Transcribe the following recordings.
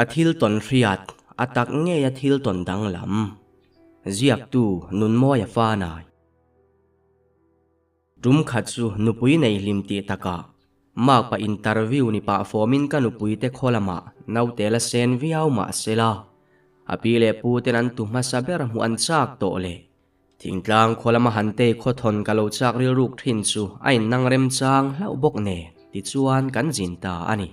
Ka thil tawn hriat, a tak ngeia thil tawn danglam. Ziaktu Nunmawia Fanai. Tum khat chu nupui nei hlim tih takah Mark pa interview ni pah fawmin ka nupui te khaw lamah naute la sen viau mah sela, a pi leh pu ten an tu hmasa ber hmuh an chak tawh le. Thingtlang khaw lama han tei khawthawn ka lo chak rilruk thin chu a innang remchang hlauh bawk nen tichuan kan zin ta a ni.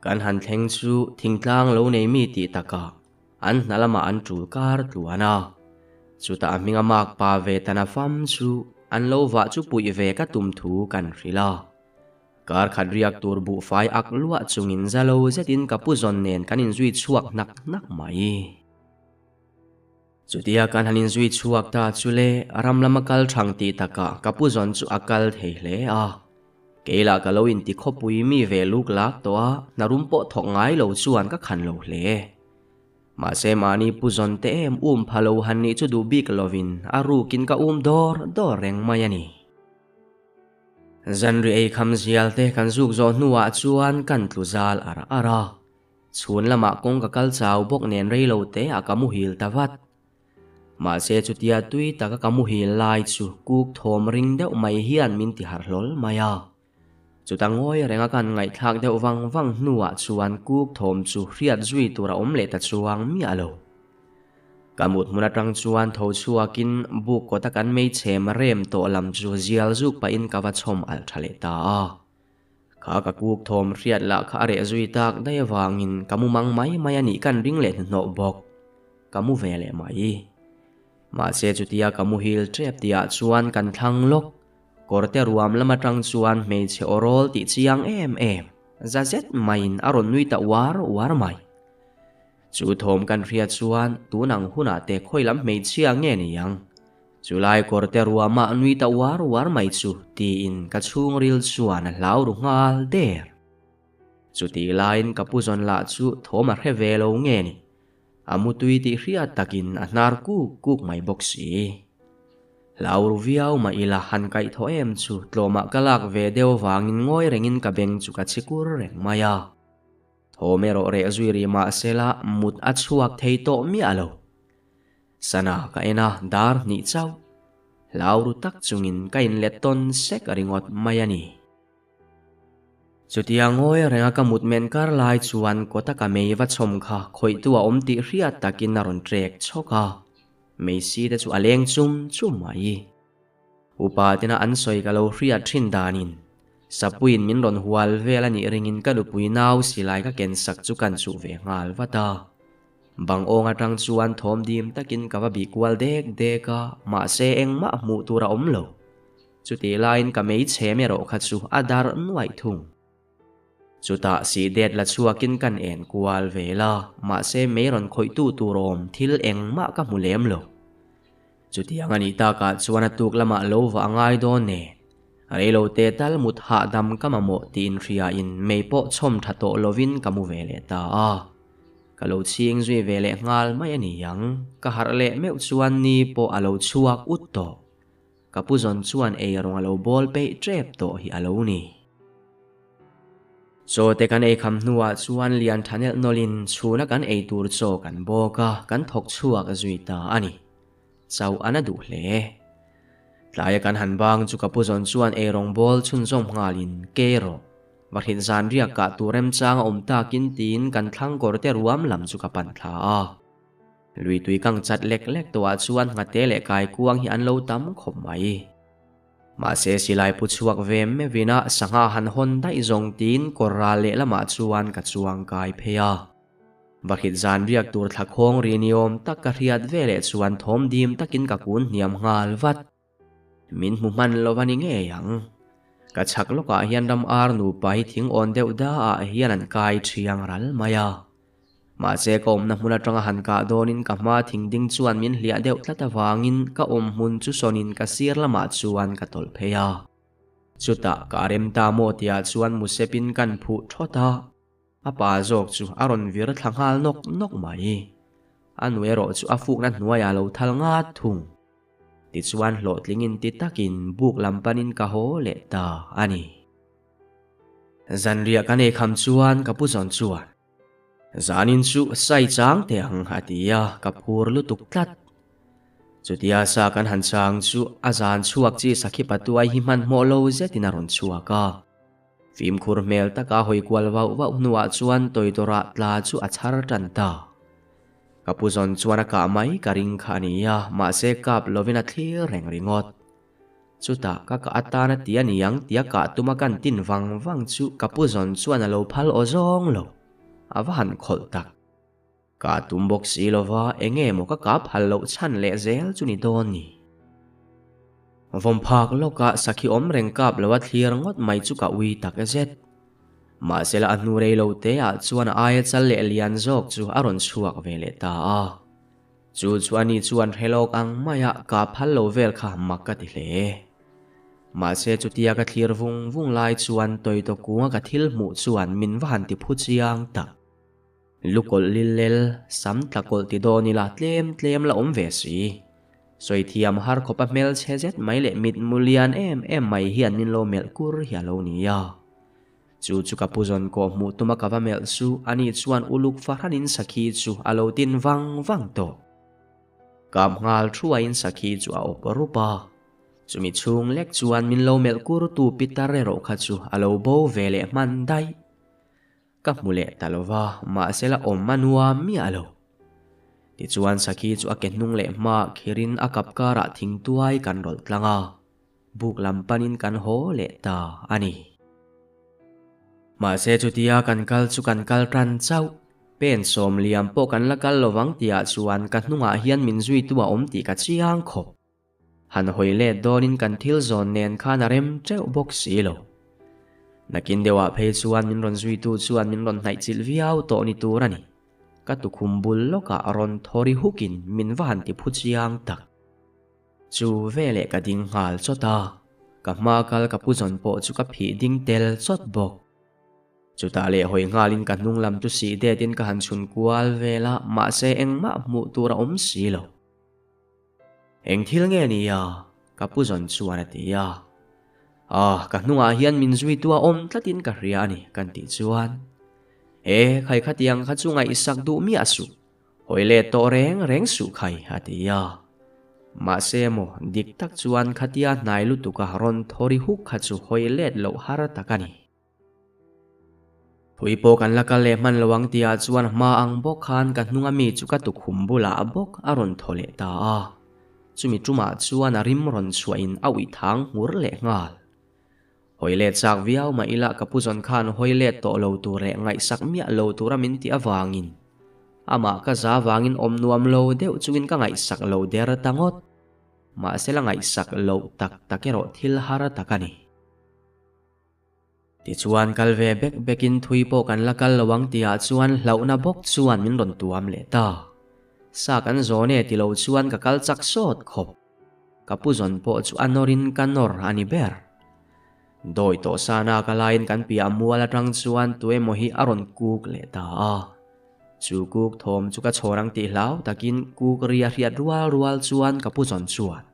Kan han thleng chu thingtlang lo nei mi tih takah an hna lamah an tul kar tluan a. Chutah a hminga mak pa ve tana fam chu an lo vah chu puih ve ka tum thu kan hrilh a. Kar khat riak tur buhfai ak luah chungin za lo zetin ka pu zawn nen kan inzui chhuak hnak hnak mai. Chutia kan han inzui chhuak ta chu le, ram lama kal thang tih takah ka pu zawn chu a kal thei hle a. Kei lah ka lo inti khawpui mi ve luk lak tawh a, hna rum pawh thawk ngai lo chuan ka khan lo hle. Mahse mahni pu zawn te em um pha lo han nih chu duh bik lovin a rukin ka um dawr dawr reng mai a ni. Zanri ei kham zial te kan zuk zawh hnuah chuan kan tlu zal ar ar a. Chhun lamah kawng ka kal chau bawk nen rei lo te ah ka muhil ta vat. Mahse chutia tui taka ka muhil lai chu kuk thawm ring deuh mai hian min ti harh hlawl mai a. Chuta ngawi renga kan ngaihthlak deuh vang vang hnuah chuan kuk thawm chu hriat zui tur a awm leh ta chuang miah lo. Ka mut hmun atang chuan tho chhuakin buk kawta kan meichhem rem tawh lam chu zial zuk pahin ka va chhawm alh tha leh ta a. Kha ka kuk thawm hriat lah kha a reh zui tak daih avangin ka mu mang mai mai a nih kan ring leh hnuhnawh bawk. Ka mu ve leh mai. Mahse chutia ka muhil tep tihah chuan kan thlang lawk. Kawrte ruam lam atang chuan hmeichhe aw rawl tih chiang em em, za zet maiin a rawn nui ta uar uar mai. Chu thawm kan hriat chuan tun ang hunah te khawi lam hmeichhia nge ni ang? Chulai kawrte ruamah nui ta uar uar mai chu tiin ka chhungril chuan a hlau ru nghal der. Chutih laiin ka pu zawn lah chu thawm a hre ve lo nge ni, a mutui tih hriat takin a hnar kuk kuk mai bawk si. Hlau ru viau mah ila han kaih thaw em chu tlawmah ka lak ve deuh vangin ngawi rengin ka beng chu ka chhi kur reng mai a. Thawm erawh reh zui rih mah sela mut a chhuak thei tawh miah lo. Sana ka en a, dar hnih chauh. Hlau ru tak chungin ka inlet tawn sek ringawt mai a ni. Chutia ngawi renga ka mut men kar lai chuan kawta ka mei va chhawm kha khawihtu a awm tih hriat takin a rawn trek chhawk a, meisi te chu a leng chum chum mai. Upa tena an sawi ka lo hriat thin danin Sapuiin min rawn hual vel a nih ringin ka nupui nau silai ka ken sak chu kan chuh ve nghal vat a. Bang awng atang chuan thawm dim takin ka va bih kual dek dek a, mahse engmah hmuh tur a awm lo. Chutih laiin ka meichhem erawh kha chu a darh nuaih thung. Chutah sih det la chhuakin kan en kual vel a, mahse mei rawn khawihtu tur awm thil engmah ka hmu lem lo. Chutiang a nih takah chuan a tuk lamah lo va a ngai dawn nen, reilote tal mut hahdam ka mamawh tiin hriain mei pawh chhawm tha tawh lovin ka mu ve leh ta a. Ka lo chhing zui ve leh nghal mai a ni ang, ka harh leh meuh chuan ni pawh a lo chhuak ut tawh. Ka pu zawn chuan ei rawng a lo bawl peih tep tawh hi a lo ni. Chaw te kan ei kham hnuah chuan lian tha nelh nawlhin chhuna kan ei tur chaw kan bawk a, kan thawk chhuak zui ta a ni. Chauh a na duh hle. Tlaia kan han bang chu ka pu zawn chuan ei rawng bawl chhunzawm nghalin ke rawh. Va hrilh zan riak kah tur remchang a awm takin tiin kan thlang kawr te ruam lam chu ka pan thla a. Lui tui kang chat lek lek tawhah chuan nghate leh kaikuang hi an lo tam khawp mai. Mahse silai pu chhuak ve meuhin a sangha han hawn daih zawng tiin kawr ral lehlamah chuan ka chuang kai phei a. Va hrilh zan riak tur thla khawng ri ni awm tak ka hriat ve leh chuan thawm dim takin ka kun hniam nghal vat. Min hmu hman lo a ni ngei ang. Ka chhak lawkah hian ram ar nupa hi thing awn deuh daah hian an kai thiang ral mai a. Mahse ka awmna hmun atanga han kah dawnin ka hma thing ding chuan min hliah deuh tlat avangin ka awm hmun chu sawnin ka sir lamah chuan ka tawlh phei a. Chutah ka rem ta maw tihah chuan musepin kan phuh thawt a. A pa zawk chu a rawn vir thla nghal nawk nawk mai. A nu erawh chu a fukna hnuaiah a lo thal ngat thung. Tichuan hlawhtling inti takin buk lam panin ka haw leh ta a ni. Zanriah kan ei kham chuan ka pu zawn chuan. Zanin chu sai chang teh ang a ti a, ka phur lutuk tlat. Chutia sa kan han chang chu a zan chhuak chi sakhi patuai hi hmanhmawh lo zetin a rawn chhuak a. Fimkhur hmel taka hawi kual vauh vauh hnuah chuan tawidawrah tla chu a chhar tan ta. Ka pu zawn chuan a kah mai ka ring kha a ni a, mahse kap lovin a thlir reng ringawt. Chutah ka kah atan a ti a ni ang tia kah tuma kan tin vang vang chu ka pu zawn chuan a lo phal aw zawng lo. A va han khawlh tak. Kah tum bawk si lova eng nge maw ka kah phal loh chhan leh zel chu ni dawn ni. Vawm phak lawkah sakhi awm reng kap lo a thlir ngawt mai chu ka ui tak zet. Mahsela a hnu rei lo te ah chuan a aia chal leh lian zawk chu a rawn chhuak ve leh ta a. Chu chu ani chuan hre lawk ang maia ka phal lo vel kha mak ka ti hle. Mahse chutia ka thlir vung vung lai chuan Tawitaw kunga ka thil hmuh chuan min va han ti phu chiang tak. Lu kawlh lil lel, sam tla kawlh ti dawn ila tlem tlem la awm ve si. Sawi thiam har khawpa hmelchhe zet mai leh mitmu lian em em mai hian min lo melh kur hi a lo ni a. Chu chu ka pu zawn kawh hmuh tuma ka va melh chu ani chuan uluk fahranin sakhi chu a lo tin vang vang tawh. Kap nghal thuaiin sakhi chu a awp rup a. Chumi chhung lek chuan min lo melh kur tu pitar erawh kha chu a lo bo ve leh hman daih. Ka hmu leh ta lo va, mahse la awm a nuam miah lo. Tichuan Sakhi chu a ke hnung leh hma khirin a kap karah thingtuai kan rawlh tlang a, buk lam panin kan haw leh ta a ni. Mahse chutia kan kal chu kan kal tan chauh, pen sawm liam pawh kan la kal lovang tihah chuan ka hnungah hian min zuitu a awm tih ka chiang khawp. Han hawi let dawnin kan thil zawn nen khan a rem teuh bawk si lo. Nakin deuhah phei chuan min rawn zuitu chuan min rawn hnaih chilh viau tawh ni tur a ni. Ka tukhum bul lawkah rawn thaw ri hukin min va han ti phu chiang tak. Chu veleh ka ding nghal chawt a, ka hma kal ka pu zawn pawh chu ka phih ding tel chawt bawk. Chutah leh hawi nghalin ka hnung lam chu sih detin ka han chhun kual vel a, mahse engmah hmuh tur a awm si lo. Eng thil nge ni a? Ka pu zawn chuan a ti a. Ah, ka hnungah hian min zuitu a awm tlatin ka hria a ni, kan tih chuan. E, khai khatiang kha chu ngaihsak duh miah suh. Hawi let tawh reng reng suh khai, a ti a. Mahse maw, dik tak chuan khatia hnai lutuka rawn thaw ri huk kha chu hawi let loh har tak a ni. Pui pawh kan la kal leh hman lo ang tihah chuan hma ang bawk khan ka hnunga mi chu ka tukhum bulah bawk a rawn thaw leh ta a. Chumi tumah chuan a rim rawn chhuahin a uih thang nghur leh nghal. Hawi let chak viau mah ila ka pu zawn khan hawi let tawh lo tur leh ngaihsak miah lo tura min tih avangin amah ka za vangin awm nuam lo deuh chungin ka ngaihsak lo der ta ngawt. Mahse la ngaihsak loh tak tak erawh thil har tak a ni. Tichuan kal ve bek bekin thui pawh kan la kal lo ang tihah chuan hlauhna bawk chuan min rawn tuam leh ta. Sa kan zawn e ti lo chuan ka kal chak sawt khawp. Ka pu zawn pawh chu a nawrin ka nawr a ni ber. Dawi tawh sana ka laiin kan piah mual atang chuan tuemaw hi a rawn kuk leh ta a. Chu kuk thawm chu ka chhawr ang tih hlau takin kuk ria hriat rual rual chuan ka pu zawn chuan,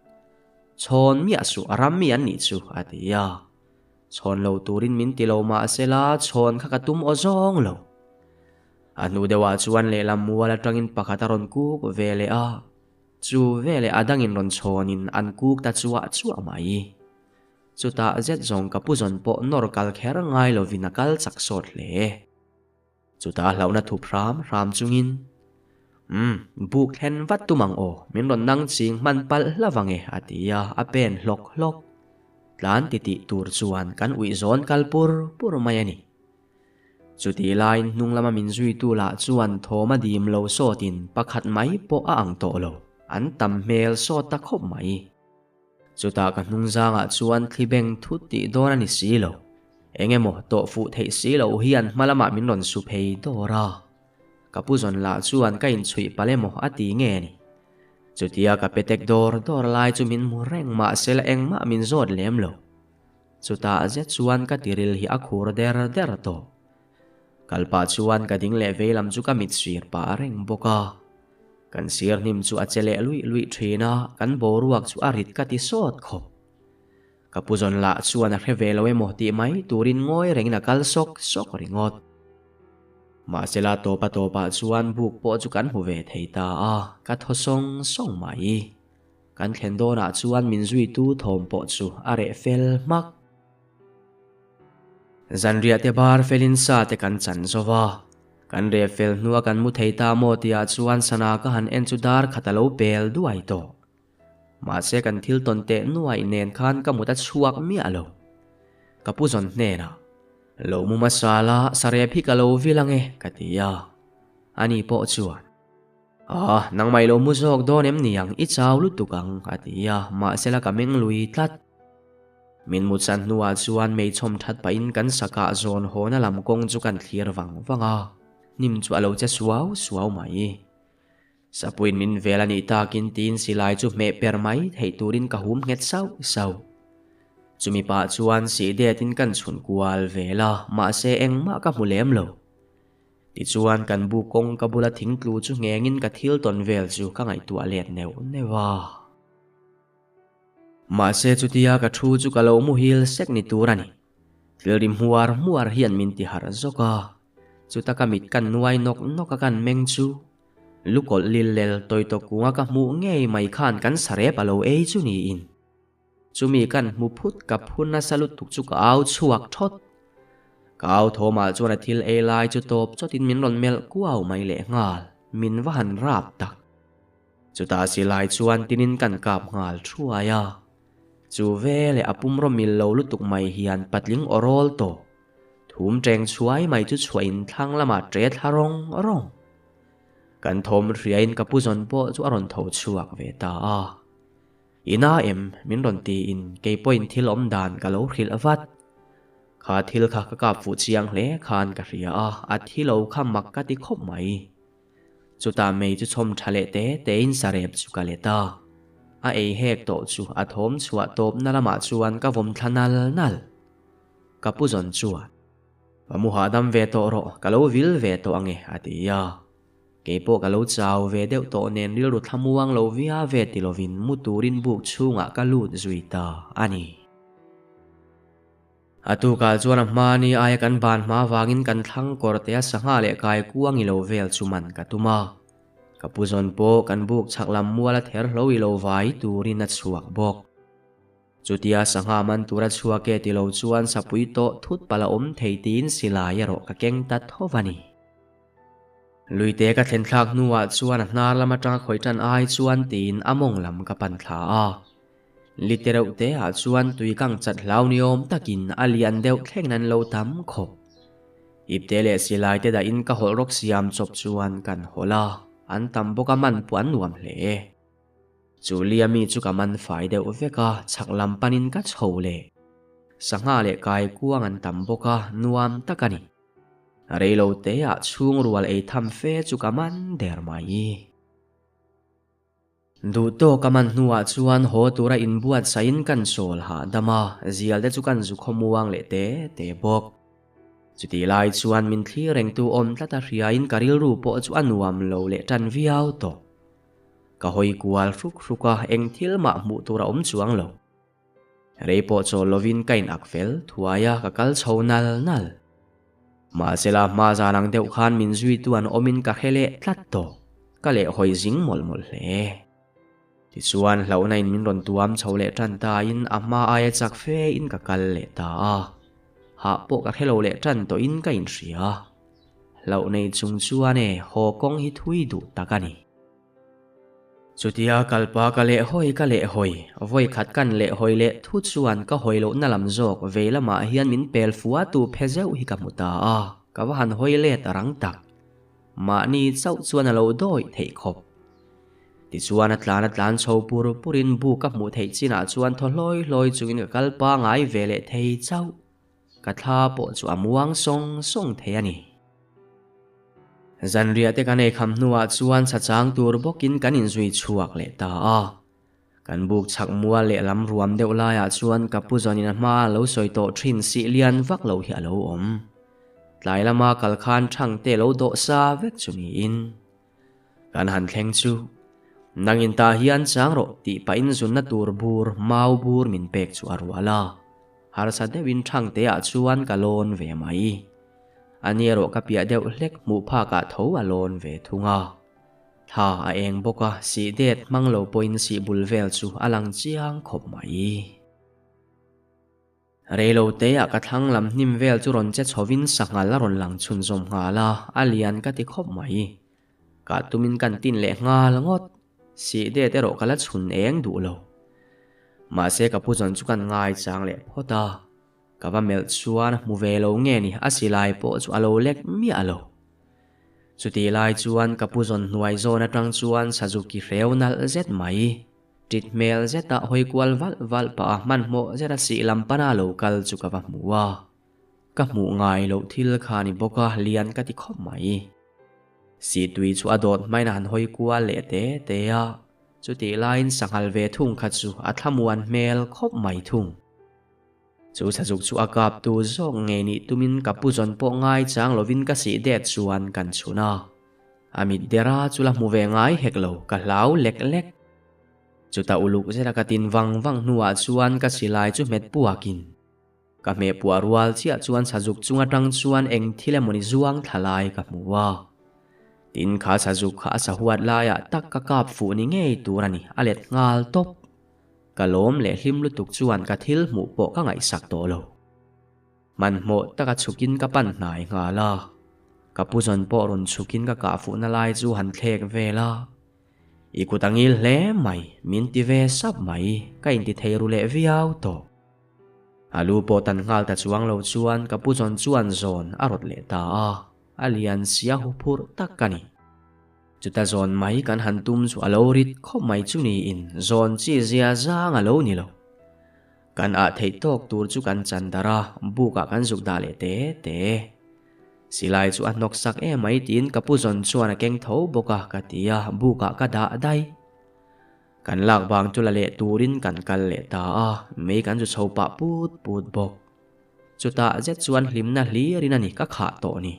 Chhawn miah suh a ram mi an nih chu, a ti a. Chhawn lo turin min ti lo mah sela chhawn kha ka tum aw zawng lo. A hnu deuhah chuan lehlam mual atangin pakhat a rawn kuk ve leh a, chu veleh a dangin rawn chhawnin an kuk ta chuah chuah mai. Chutah zet zawng ka pu zawn pawh nawr kal kher ngai lovin a kal chak sawt hle. Chutah hlauhna thup hram hram chungin, Umm, buk thlen vat tum ang aw, min rawn nang ching hman palh hlauh ang e, a ti a, a pen hlawk hlawk. Tlan titih tur chuan kan uih zawn kal pur pur mai a ni. Chutih laiin hnung lama min zuitu lah chuan thawm a dim lo sawtin pakhat mai pawh a ang tawh lo, an tam hmel sawt ta khawp mai. Chutah ka hnung zangah chuan thli beng thut tih dawn a ni si lo. Eng emaw tawh fuh theih si loh hian hma lamah min rawn su phei dawr a. Ka pu zawn lah chuan ka inchhuih palh emaw a ti nge ni. Chutia ka petek dawr dawr lai chu min hmu reng mahse la engmah min zawt lem lo. Chutah zet chuan ka tiril hi a khur der der tawh. Kal pah chuan ka ding leh vei lam chu ka mit sir pah reng bawk a. Kan sir hnim chu a che leh luih luih thin a, kan boruak chu a rit ka ti sawt khawp. Ka pu zawn lah chuan a hre ve lo emaw tih mai turin ngawi rengin a kal sawk sawk ringawt. Mahsela tawpa tawpah chuan buk pawh chu kan hmu ve thei ta a, ka thaw sawng sawng mai. Kan thlen dawnah chuan min zuitu thawm pawh chu a reh fel hmak. Zanriah te bar felin sa te kan chan zo va, kan reh fel hnua kan mu thei ta maw tihah chuan sana ka han en chu dar khat a lo pel duai tawh. Mahse kan thil tawn teh nuaih nen khan ka mut a chhuak miah lo. Ka pu zawn hnenah, Lo mu hmasa la, sarep hi ka lo vil ange, ka ti a. Ani pawh chuan, Ah, nangmah i lo mu zawk dawn em ni ang, i chau lutuk ang, a ti a, mahsela ka meng lui tlat. Min mutsan hnuah chuan meichhawm that pahin kan sakah zawn hawna lam kawng chu kan thlir vang vang a, hnim chu a lo che suau suau mai. Sapuiin min vel a nih takin tiin silai chu hmeh per mai theih turin ka hum nghet sauh sauh. Chumi pah chuan sih detin kan chhun kual vel a, mahse engmah ka hmu lem lo. Tichuan kan bu kawng ka bula thing tlu chu nghengin ka thil tawn vel chu ka ngaihtuah let neuh neuh a. Mahse chutia ka thu chu ka lo muhil sek ni tur a ni. Thil ri hmuar hmuar hian min ti harh zawk a, chuta ka mit kan nuai nawk nawk a kan meng chu lukawlh lil lel tawi tawk kunga ka hmuh ngei mai khan kan sarep a lo ei chu niin. Chumi kan hmu phut ka phu nasa lutuk chu ka au chhuak thawt. Ka au thawmah chuan a thil ei lai chu tawp chawtin min rawn melh kuau mai lehnghal, min va han rap tak. Chutah silai chuan tinin kan kap nghal thuai a. Chu veleh a pumraw mil lo lutuk mai hian patling aw rawl tawh. Thum teng chhuai mai chu chhuah in thlang lamah ṭe thla rawng rawng. Kan thawm hriain ka pu zawn pawh chu a rawn tho chhuak ve ta a. I na em? min rawn tiin kei pawhin thil awm dan ka lo hrilh vat. Kha thil kha ka kap fuh chiang hle khan ka hria a, a thi lo kha mak ka ti khawp mai. Chutah mei chu chhawm tha leh te tein sarep chu ka let a. A ei hek tawh chu a thawm chhuah tawpna lamah chuan ka vawm thla nal nal. Ka pu zawn chuan, Va mu hahdam ve tawh rawh, ka lo vil ve tawh ange, a ti a. Keipawh ka lo chau ve deuh tawh nen rilru thlamuang lo via ve ti lovin mu turin buk chhungah ka lut zui ta a ni. A tukah chuan a hmani aia kan ban hma vangin kan thlang kawr te a sangha leh kai kuang i lo vel chu man ka tum a. Ka pu zawn pawh kan buk chhak lam mual a ther hlo i lo vai turin a chhuak bawk. Chutia sangha man tura chhuak e ti lo chuan sapui tawh thut palh a awm thei tiin silai erawh ka keng ta tho va ni. Luite ka thlen thlak hnuah chuan a hnar lam atanga khawih tan ai chuan tiin a mawng lam ka pan thla a. Lite reuh te ah chuan tui kang chat hlau ni awm takin a lian deuh thleng nan lo tam khawp. Ipte leh silai te dahin ka hawlh rawk siam chawp chuan kan hawlh a, an tam bawk a man pawh an nuam hle. Chu lia mi chu ka man fai deuh vek a, chhak lam panin ka chho leh. Sangha leh kaikuang an tam bawk a, nuam tak a ni. Reilo te ah chhung rual ei tham fe chu ka man der mai. Duh tawk a man hnuah chuan haw tura inbuatsahin kan sawl hahdam a, zial te chu kan zu khawmuang leh te te bawk. Chutih lai chuan min thlir rengtu awm tlat a hriain ka rilru pawh chu a nuam lo leh tan viau tawh. Ka hawi kual hruk hruk a, eng thil mah hmuh tur a awm chuang lo. Rei pawh chawl lovin ka in ak fel thuai a, ka kal chho nal nal. Mahsela hma zan ang deuh khan min zuitu an awmin ka hre leh tlat tawh, ka leh hawi zing mawlh mawlh hle. Tichuan hlauhna in min rawn tuam chho leh tan tain a hma aia chak fe in ka kal leh ta a. Hah pawh ka hre lo leh tan tawhin ka inhria. Hlauh nei chung chuan e haw kawng hi thui duh tak a ni. Chutia kalpa ka leh hawi ka leh hawi, vawi khat kan leh hawi leh thu chuan ka hawi lohna lam zawk vei lamah hian min pel fua tu phe zeuh hi ka hmu ta a, ka va han hawi let a rang tak. Mahni chauh chuan a lo dawi theih khawp. Tichuan a tlan a tlan chho pur purin bu ka hmuh theih chinah chuan thaw hlawi hlawi chungin ka kal pangai ve leh thei chauh. Ka thla pawh chu a muang sawng sawng thei a ni. Zanriah te kan ei kham hnuah chuan chachang tur bawkin kan inzui chhuak leh ta a. Kan buk chhak mual leh lam ruam deuh laiah chuan ka pu zawnin a hma a lo sawi tawh thin sih lian vak lo hi a lo awm. Tlai lama kal khan thang te lo dawh sa vek chu niin. Kan han thleng chu, Nangin tah hian chang rawh tih pahin zunna tur bur, mau bur min pek chu a rual a. Harsa deuhin thang teah chuan ka lawn ve mai. Ani erawh ka piah deuh hlek hmuh phakah tho a lawn ve thung a. Thla a eng bawk a, sih det hmang lo pawhin sih bul vel chu a lang chiang khawp mai. Rei lo teah ka thlang lam hnim vel chu rawn che chhovin sanghal a rawn lang chhunzawm nghal a, a lian ka ti khawp mai. Kah tumin kan tin leh nghal ngawt. Sih det erawh ka la chhun eng duh lo. Mahse ka pu zawn chu kan ngaichang leh phawt a. Ka va melh chuan a hmu ve lo nge ni, a silai pawh chu a lo lek miah lo. Chutih lai chuan ka pu zawn hnuai zawn atang chuan Sazuki hreu nalh zet mai, ṭit hmel zeta hawi kual valh valh pah a hmanhmawh zeta sih lam pana lo kal chu ka va hmu a. Ka hmuh ngai loh thil kha a ni bawk a, lian ka ti khawp mai. Sihtui chu a dawt hmain a han hawi kual leh te te a, chutih laiin sanghal ve thung kha chu a thlamuan hmel khawp mai thung. Chu sazuk chu a kap tu zawk ngei nih tumin ka pu zawn pawh ngai chang lovin ka sih det chuan kan chhun a. A mit dera chu la hmu ve ngai hek lo, ka hlau lek lek. Chutah uluk zeta ka tin vang vang hnuah chuan ka silai chu hmet puakin ka hmeh puah rual chiah chuan sazuk chung atang chuan eng thil emawni zuang thla lai ka hmu a. Tin kha sazuk kha a sahuat laiah tak ka kap fuh ni ngei tur a ni, a let nghal tawp. Ka lawm leh hlim lutuk chuan ka thil hmuh pawh ka ngaihsak tawh lo. Hmanhmawh taka chhukin ka pan hnai nghal a, ka pu zawn pawh rawn chhukin ka kah fuhna lai chu han thlek vel a. I kut a ngil hle mai, min ti ve sap mai, ka inti thei ru leh viau tawh. A lu pawh tan nghal ta chuang lo chuan ka pu zawn chuan zawn a rawt leh ta a, a lian sia huphurh tak ka ni. Chuta zawn mai kan han tum chu a lo rit khawp mai chu niin zawn chi zia zang a lo ni lo. Kan ah theih tawk tur chu kan chan darh a, buk ah kan zuk dah leh te te. Silai chu a hnawk sak em mai tiin ka pu zawn chuan a keng tho bawk a ka ti a, buk ah ka dah daih. Kan lak vang chu la leh turin kan kal leh ta a, mei kan zu chho pah put put bawk. Chutah zet chuan hlimna hlirin a ni ka khah tawh ni.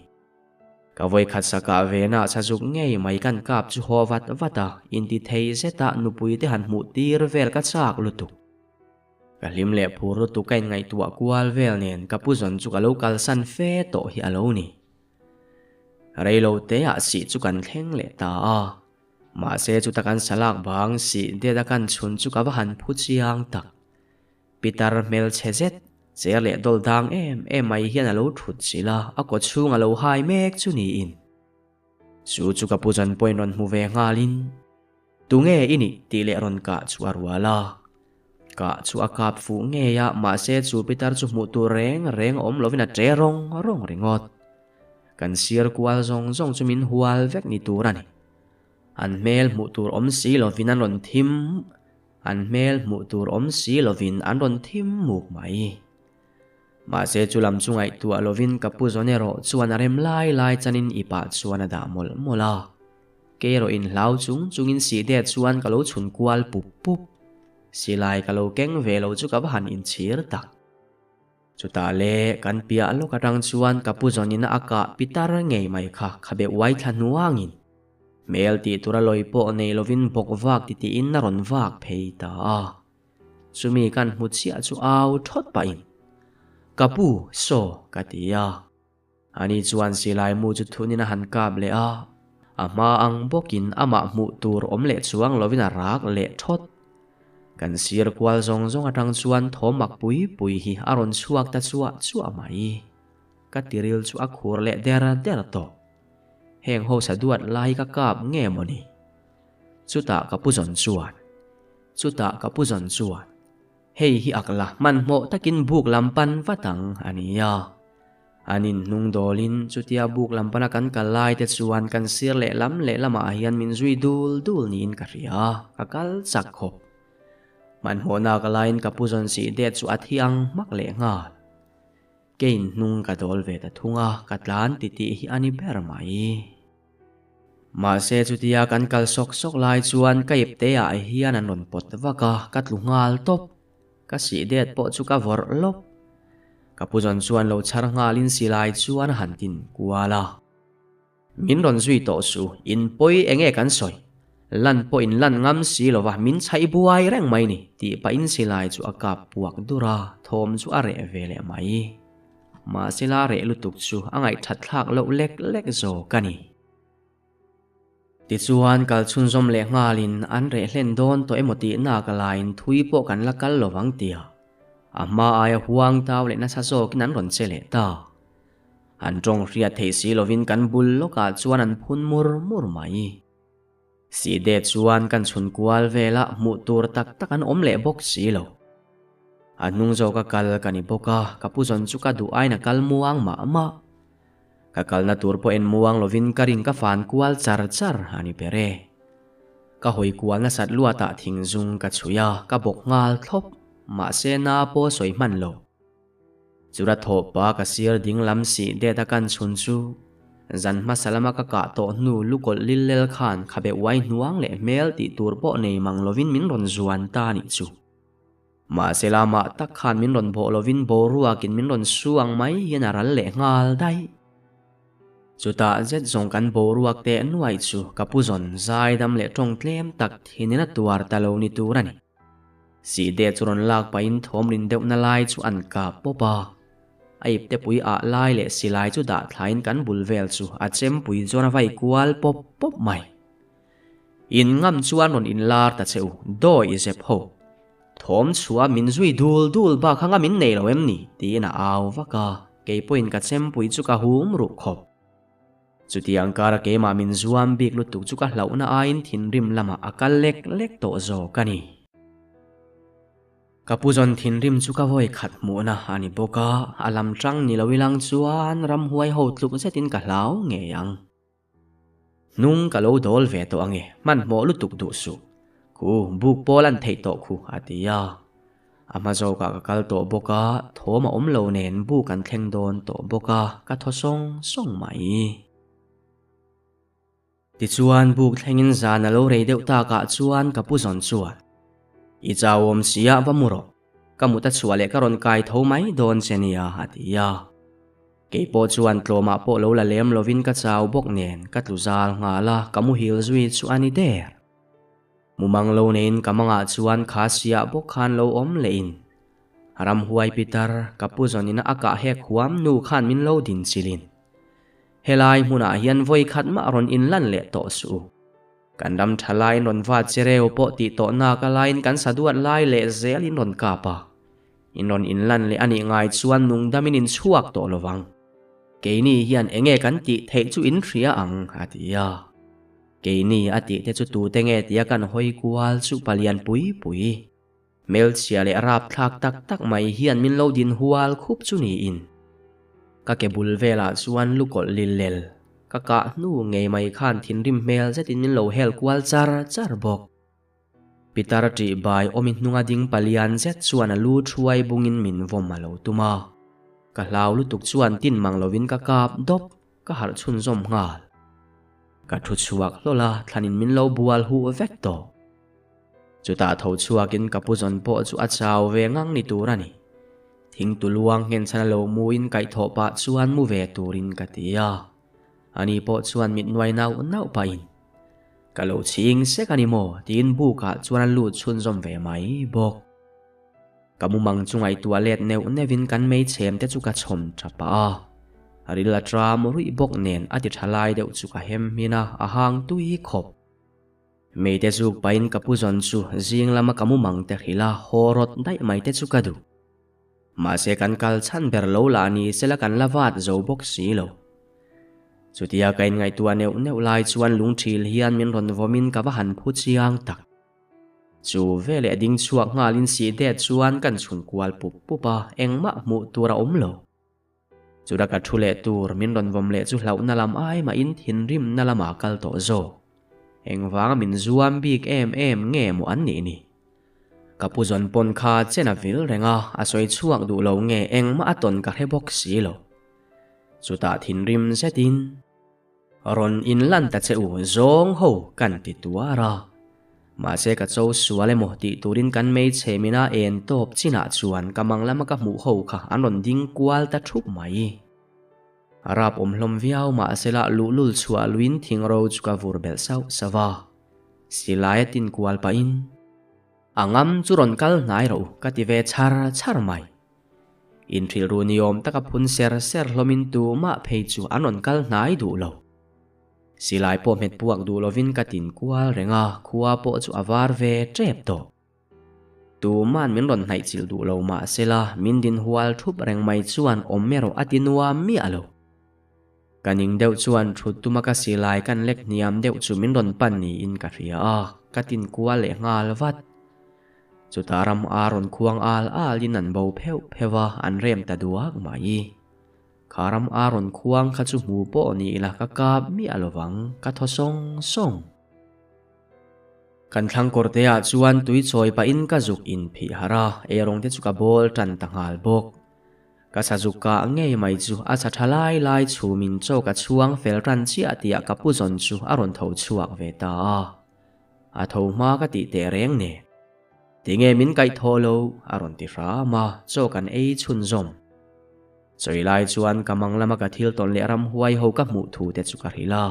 Ka vawikhat sakah vena chhazuk ngei mai kan kap chu haw vat vat a, inti thei zeta nupui te han hmuh tir vel ka chak lutuk. Ka hlim leh phur lutuk ka inngaihtuah kual vel nen ka pu zawn chu ka lo kalsan fe tawh hi a lo ni. Reilo te ah sih chu kan thleng leh ta a, mahse chuta kan salak bang sih det a kan chhun chu ka va han phu chiang tak. Pitar hmelchhe zet, cher leh dawl dang em em mai hian a lo thut chilh a, a kaw chhung a lo hai mek chu niin. Chu chu ka pu chuan point rawn hmu ve nghalin, Tunge i nih? tih leh rawn kah chu a rual a. Kah chu a kap fuh ngei a, mahse chu pitar chu hmuh tur reng reng awm lovin a ṭe rawng rawng ringawt. Kan sir kual zawng zawng chu min hual vek ni tur a ni. An hmel hmuh tur awm si lovin an rawn thim An hmel hmuh tur awm si lovin an rawn thim muk mai. Mahse chu lam chu ngaihtuah lovin ka pu zawn erawh chuan a rem lai lai chanin i pah chuan a dah mawlh mawlh a. Kei erawh inhlau chung chungin sih det chuan ka lo chhun kual pup pup. Silai ka lo keng ve lo chu ka va han inchhir tak. Chutah le kan piah lawk atang chuan ka pu zawn ina a kah pitar ngei mai kha khabe uai thla hnuangin hmel tih tura lawi pawh nei lovin bawk vak ti tiin a rawn vak phei ta a. Chumi kan hmu chiah chu au thawt pahin, Ka pu, saw, ka ti a. Ani chuan silai mu chu thunin a han kap leh a, a hma ang bawkin amah hmuh tur awm leh chuang lovin a rak leh thawt. Kan sir kual zawng zawng atang chuan thawmak pui pui hi a rawn chhuak ta chuah chuah mai. Ka tiril chu a khur leh der der tawh. Heng ho sa duat lai ka kap nge mawni? Chutah ka pu zawn chuan. Chutah ka pu zawn chuan. Hei hi ak la hmanhmawh takin buk lam pan vat ang a ni a. An inhnung dawlin chutia buk lam pana kan kal lai te chuan kan sir leh lam leh lamah hian min zui dul dul niin ka hria, ka kal chak khawp. Hmanhmawhna ka laiin ka pu zawn sih det chu a thi ang hmak leh nghal. Ke inhnung ka dawl ve ta thung a, ka tlan titih hi a ni ber mai. Mahse chutia kan kal sawk sawk lai chuan ka ipte ah hian an rawn pawt vak a, ka tlu nghal tawp. Ka sih det pawh chu ka vawrh lawp. Ka pu zawn chuan lo chhar nghalin silai chuan a han tin kual a. Min rawn zui tawh su, in pawi enge kan sawi? Lan pawh in lan ngam si lova min chhaih buai reng mai ni, tih pahin silai chu a kap puak dur a, thawm chu a reh ve leh mai. Mahsela reh lutuk chu a ngaihthat thlak loh lek lek zawk a ni. Tichuan kal chhunzawm leh nghalin an reh hlen dawn tawh emaw tih nak laiin thui pawh kan la kal lo vang tia a hma aia huang tau leh nasa zawkin an rawn che leh ta. An tawng hriat theih si lovin kan bul lawkah chuan an phun mur mur mai. Side chuan kan chhun kual velah hmuh tur tak tak an awm leh bawk si lo. A hnung zawka kal ka ni bawk a, ka pu zawn chu ka duh aiin a kal muang mah mah. Ka kalna tur pawh en muang lovin ka ring ka fan kual char char a ni ber e. Ka hawi kual nasat luatah thing zung ka chhui a, ka bawk nghal thlawp, mahse na pawh sawi hman lo. Chura thawhpa ka sir ding lam sih det a kan chhun chu zan hmasa lama ka kah tawh hnu lukawlh lil lel khan khabe uai hnuang leh hmel tih tur pawh nei mang lovin min rawn zuan ta nih chu. Mahse lamah tak khan min rawn bawh lovin boruakin min rawn su ang mai hian a ral leh nghal daih. Chutah zet zawng kan boruak teh nuaih chu ka pu zawn zaidam leh tawng tlem tak thinin a tuar ta lo ni tur a ni. Sihde chu rawn lak pahin thawm rin deuhna lai chu an kap pawp a. A ipte pui ah lai leh silai chu dah thlain kan bul vel chu a chempui chuan a vai kual pawp pawp mai. In ngam chuan rawn inlar ta che u, dawi i zep ho. Thawm chhuah min zui dul dul bak anga min nei lo em ni? tiin a au vak a, kei pawhin ka chempui chu ka hum ruh khawp. Chutiang kara keimah min zuam bik lutuk chu ka hlauhna aiin thinrim lamah a kal lek lek tawh zawk a ni. Ka pu zawn thinrim chu ka vawi khat hmuhna a ni bawk a, a lam tang ni lo ilang chuan ramhuai ho tluk zetin ka hlau ngei ang. Hnung ka lo dawl ve tawh ange, hmanhmawh lutuk duh suh. Khu, buk pawl an theih tawh khu, a ti a. A hma zawkah ka kal tawh bawk a, thawm a awm lo nen buk an thleng dawn tawh bawk a, ka thaw sawng sawng mai. Tichuan buk thlengin zan a lo rei deuh takah chuan ka pu zawn chuan, I chau awm si ah va mu rawh, ka mut a chhuah leh ka rawn kai tho mai dawn che nia, a ti a. Kei pawh chuan tlawmah pawh lo la lem lovin ka chau bawk nen ka tlu zal nghal a, ka muhil zui chu a ni der. Mumang lo neiin ka mangah chuan kha siah bawk khan lo awm lehin ramhuai pitar ka pu zawnina a kah hek huam nu khan min lo din chilhin helai hmunah hian vawi khat mah rawn inlan leh tawh suh u. Kan ram tha laiin rawn vat che reu pawh tih tawh nak a laiin kan sa duat lai leh zelin rawn kap a. In rawn inlan leh a nih ngai chuan nungdamin in chhuak tawh lo vang. Keini hian enge kan tih theih chu in hria ang, a ti a. Keini a tih te chu tute nge tia kan hawi kual chu palian pui pui. Hmelchhia leh rapthlak tak tak mai hian min lo din hual khup chu niin. Ka ke bul velah chuan lukawlh lil lel ka kah hnu ngei mai khan thinrim hmel zetin min lo hel kual char char bawk. Pitar ṭih bai awmi hnunga ding palian zet chuan a lu ṭhuai bungin min vawm a lo tum a. Ka hlau lutuk chuan tin mang lovin ka kap dawp ka harh chhunzawm nghal. Ka thu chhuak hlawl a, thlanin min lo bual huh vek tawh. Chutah tho chhuakin ka pu zawn pawh chu a chau ve ngang ni tur a ni. Thing tu luang nghen chhan a lo muin kaihthawh pah chuan mu ve turin ka ti a. Ani pawh chuan mit nuai nauh nauh pahin, Ka lo chhing sek a ni maw? tiin bukah chuan a lut chhunzawm ve mai bawk. Ka mumang chu ngaihtuah let neuh neuhin kan meichhem te chu ka chhawm tha pah a. Ril a tram ruih bawk nen a ti tha lai deuh chu ka hem hmin a, a hang tui khawp. Meite zuk pahin ka pu zawn chu zing lama ka mumang te hrilh a, haw rawt daih mai te chu ka duh. Mahse kan kal chhan ber lo lah ni sela kan la vat zo bawk si lo. Chutia ka inngaihtuah neuh neuh lai chuan lungthil hian min rawn vawmin ka va han phu chiang tak. Chu veleh ding chhuak nghalin sih det chuan kan chhun kual pup pup a, engmah hmuh tur a awm lo. Chuta ka thu leh tur min rawn vawm leh chu hlauhna lam ai mahin thinrimna lamah kal tawh zawk. Engvanga min zuam bik em em nge maw an nih ni? Ka pu zawn pawn kha chen a vil reng a, a sawi chhuak duh lo nge engmah a tawn ka hre bawk si lo. Chutah thinrim zetin. Rawn inlan ta che u zawng ho kan ti tuar a. Mahse ka cho sual emaw tih turin kan hmeichhe mina en tawp chinah chuan ka mang lama ka hmuh ho kha an rawn ding kual ta thup mai. A rap awm hlawm viau mahsela luhlul chhuah luin thing ro chu ka vur belh sauh sauh a. Silai a tin kual pahin, A ngam chu rawn kal hnai rawh u ka ti ve char char mai. Inhrilh ru ni awm taka phun ser ser hlawmin tumah phei chu an rawn kal hnai duh lo. Silai pawh hmet puak duh lovin ka tin kual reng a, khua pawh chu a var ve tep tawh. Tuman min rawn hnaih chilh duh lo mah sela, min din hual thup reng mai chuan awm erawh a ti nuam miah lo. Ka ning deuh chuan thut tuma ka silai kan lek hniam deuh chu min rawn pan niin ka hria a, ka tin kual leh nghal vat. Chutah ram a rawn khuang al alin an bo pheuh pheuh a, an rem ta duak mai. Kha ram a rawn khuang kha chu hmu pawh ni ila ka kap miah lovang, ka thaw sawng sawng. Kan thlang kawr te ah chuan tui chawi pahin ka zuk inphih harh a, eirawng te chu ka bawl tan ta nghal bawk. Ka sa zuk kah ngei mai chu a sa tha lai lai chhumin chaw ka chhuang fel ran chiah tihah ka pu zawn chu a rawn tho chhuak ve ta a. A tho hma ka tih teh reng nen. Tinge min kaih thaw lo? a rawn ti hram a, chaw kan ei chhunzawm. Chawi lai chuan ka mang lama ka thil tawn leh ramhuai ho ka hmuh thu te chu ka hrilh a.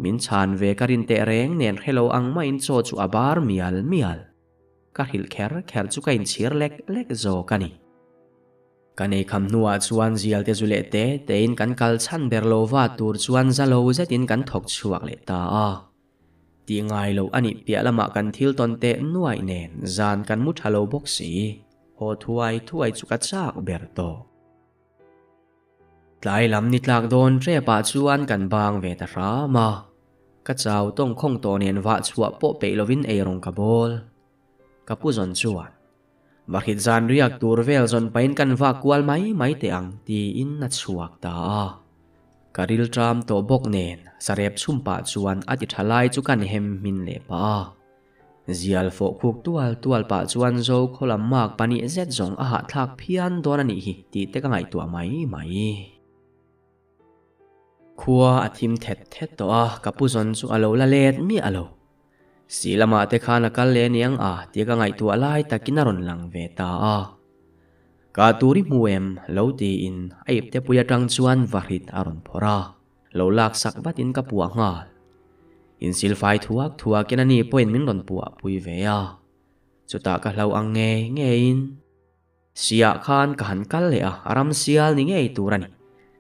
Min chhan ve ka rin teh reng nen hrelo ang maiin chaw chu a bar mial mial. Ka hrilh kher kher chu ka inchhir lek lek zawk a ni. Ka nei kham hnuah chuan zial te zu leh te tein kan kal chhan ber lo va tur chuan za lo zetin kan thawk chhuak leh ta a. Tih ngai loh a nih piah lamah kan thil tawn teh nuaih nen zan kan mu tha lo bawk si. Haw thuai thuai chu ka chak ber tawh. Tlai lam ni tlak dawn hrepah chuan kan bang ve ta hram a, ka chau tawng khawng tawh nen vah chhuah pawh peih lovin eirawng ka bawl. Ka pu zawn chuan, Vahrit zan riak tur vel zawn pahin kan vak kual mai mai teh ang tiin a chhuak ta a. Ka rilṭam tawh bawk nen sarep chhum pah chuan a ti ṭha lai chu kan hem hmin leh pah a. Zial fawh khuk tual tual pah chuan zo khaw lam mak pahnih zet zawng a hahthlak phian dawn a nih hi tih te ka ngaihtuah mai mai. Khua a thim thet thet tawh a, ka pu zawn chu a lo la let miah lo. Si lamah te khan a kal leh aniang a tih ka ngaihtuah lai takin a rawn lang ve ta a. Ka tur i hmu em? lo tiin a iptepui atang chuan vahrit a rawn phawrh a. Lo lak sak vatin ka puah nghal. Insilfai thuak thuakin ani pawhin min rawn puah pui ve a. Chutah ka hlo ang ngei ngeiin Siah khan ka han kal leh a, a ram sial ni ngei tur a ni.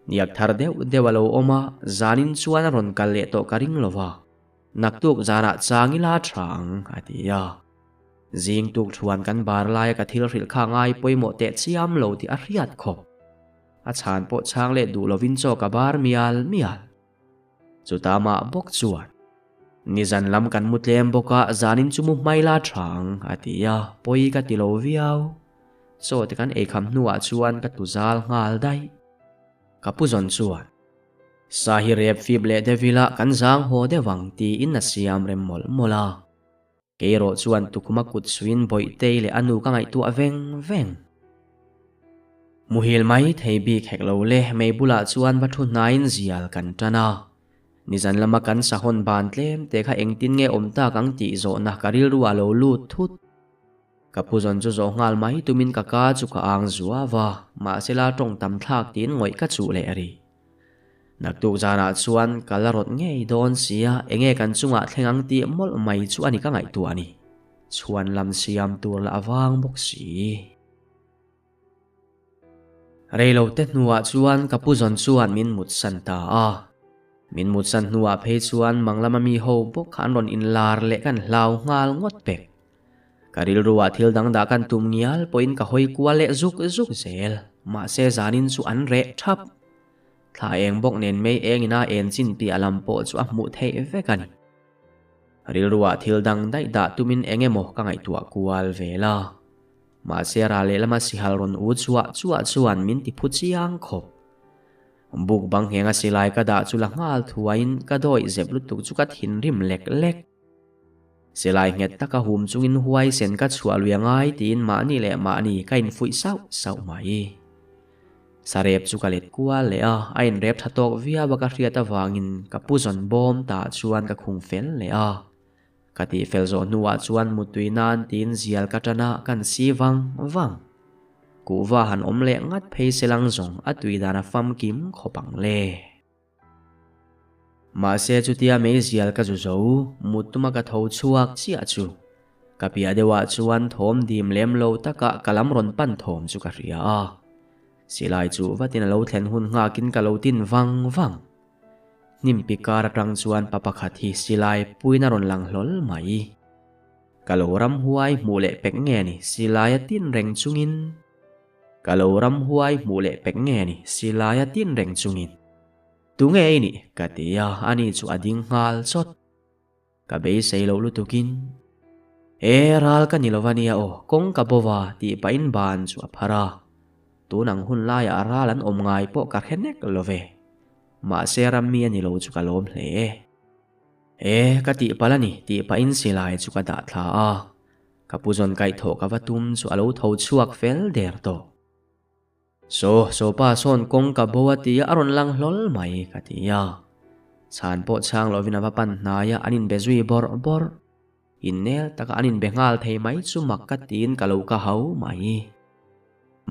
Niak thar deuh deuh a lo awm a, zanin chuan a rawn kal leh tawh ka ring lo va. Naktuk zanah chang ila tha ang, a ti a. Zing tuk thuan kan bar laia ka thil hrilh kha ngai pawimawh teh chiam lo tih a hriat khawp. A chhan pawh chhang leh duh lovin chaw ka bar mial mial. Chutah mah bawk chuan, Nizan lam kan mu tlem bawk a, zanin chu mu hmai la tha ang, a ti a, pawi ka ti lo viau. Chaw te kan eikham hnuah chuan ka tu zal nghal daih. Ka pu zawn chuan, Sa hi rep fip leh deuh ila kan zang haw deuh ang, tiin a siam rem mawlh mawlh a. Kei erawh chuan tukhuma kut suin Bawihtei leh a nu ka ngaihtuah veng veng. Muhil mai thei bik hek lo le, mei bulah chuan va thu hnaiin zial kan tan a. Nizan lama kan sahawn ban tlem te kha engtin nge awm tak ang tih zawhna ka rilru ah lo lut thut. Ka pu zawn chu zawh nghal mai tumin ka ka chu ka ang zuau a, mahsela tawng tam thlak tiin ngawih ka chuh leh rih. Naktuk zanah chuan ka la rawt ngei dawn sia, enge kan chungah thleng ang tih mawlh mai chu a ni ka ngaihtuah a ni. Chhuan lam siam tur lah a vang bawk si. Reilote hnuah chuan ka pu zawn chuan min mutsan ta a. Min mutsan hnuah phei chuan mang lama mi ho bawk kha an rawn inlar leh kan hlau nghal ngawt pek. Ka rilruah thil dang dah kan tum ngial pawhin ka hawi kual leh zuk zuk zel, mahse zanin chu an reh thap. Thla eng bawk nen mei engin a en chin piah lam pawh chu a hmuh theih vek a ni. Rilruah thil dang daih dah tumin eng emaw ka ngaihtuah kual vel a. Mahse ral lehlama sihal rawn u chhuah chuah chuan min ti phu chiang khawp. Buk bang nghenga silai ka dah chu la nghal thuaiin ka dawih zep lutuk chu ka thinrim lek lek. Silai nghet taka hum chungin huaisen ka chhuah lui a ngai tiin mahni leh mahni ka infuih sauh sauh mai. Sarep chu ka let kual leh a, a inrep tha tawk viau a ka hriat avangin ka pu zawn bawm tah chuan ka khung fel leh a. Ka tih fel zawh hnuah chuan mutui nan tiin zial ka tan a, kan si vang vang. Kuhva han awm leh ngat phei se lang zawng a tui dan a famkim khawp ang le. Mahse chutia meizial ka zu zo, mut tuma ka tho chhuak chiah chu. Ka piah deuhah chuan thawm dim lem lo taka ka lam rawn pan thawm chu ka hria a. Silai chu vatin a lo thlen hun nghakin ka lo tin vang vang. Hnim pi kar atang chuan pa pakhat hi silai puiin a rawn lang hlawl mai. Ka lo ramhuai hmuh leh pek nge ni silai a tin reng chungin. Ka lo ramhuai hmuh leh pek nge ni silai a tin reng chungin. Tunge ei nih? Ka ti a, ani chu a ding nghal chawt. Ka beisei loh lutukin, E, ral ka ni lo va nia aw, kawng ka bo va, tih pahin ban chu a phar a. Tun ang hun laiah ral an awm ngai pawh ka hre nek lo ve. Mahse rammi a ni lo chu ka lawm hle e. E, ka tih palh a ni, tih pahin silai chu ka dah thla a. Ka pu zawn kaihthawh ka va tum chu a lo tho chhuak fel der tawh. Saw, sawpa sawn kawng ka bo a tia a rawn lang hlawl mai ka ti a. Chhan pawh chhang lovin a va pan hnai a, an inbe zui bawrh bawrh. Innel taka an inbe nghal thei mai chu mak ka tiin ka lo ka hau mai.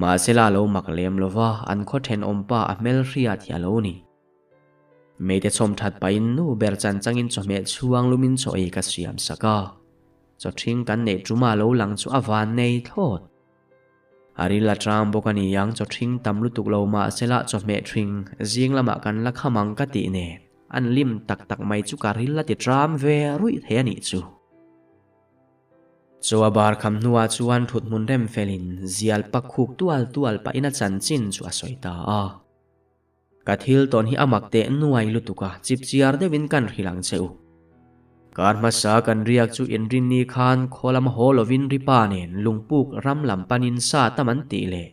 Mahsela a lo mak lem lova, an khaw thenawmpa a hmelhriat hi a lo ni. Meite chhawm that pahin nu ber chan changin chawhmeh chhuang lumin chaw ei ka siam sak a. Chaw ṭhing kan neih ṭuma lo lang chu a van nei thlawt. A ril a ṭang bawk a ni ang, chaw ṭhing tam lutuk lo mahsela chawhmeh ṭhing zing lamah kan la kham ang ka tih nen an lim tak tak mai chu ka ril a ti ṭam ve ruih thei a nih chu. Chaw a bar kham hnuah chuan ṭhut hmun rem felin zial pak khuk tual tual pahin a chanchin chu a sawi ta a. Ka thil tawn hi a mak teh nuai lutuk a, chipchiar deuhin kan hrilh ang che u. Kar hmasa kan riak chu inrinni khan khaw lama haw lovin ripa nen lungpuk ram lam panin sa tam an tih leh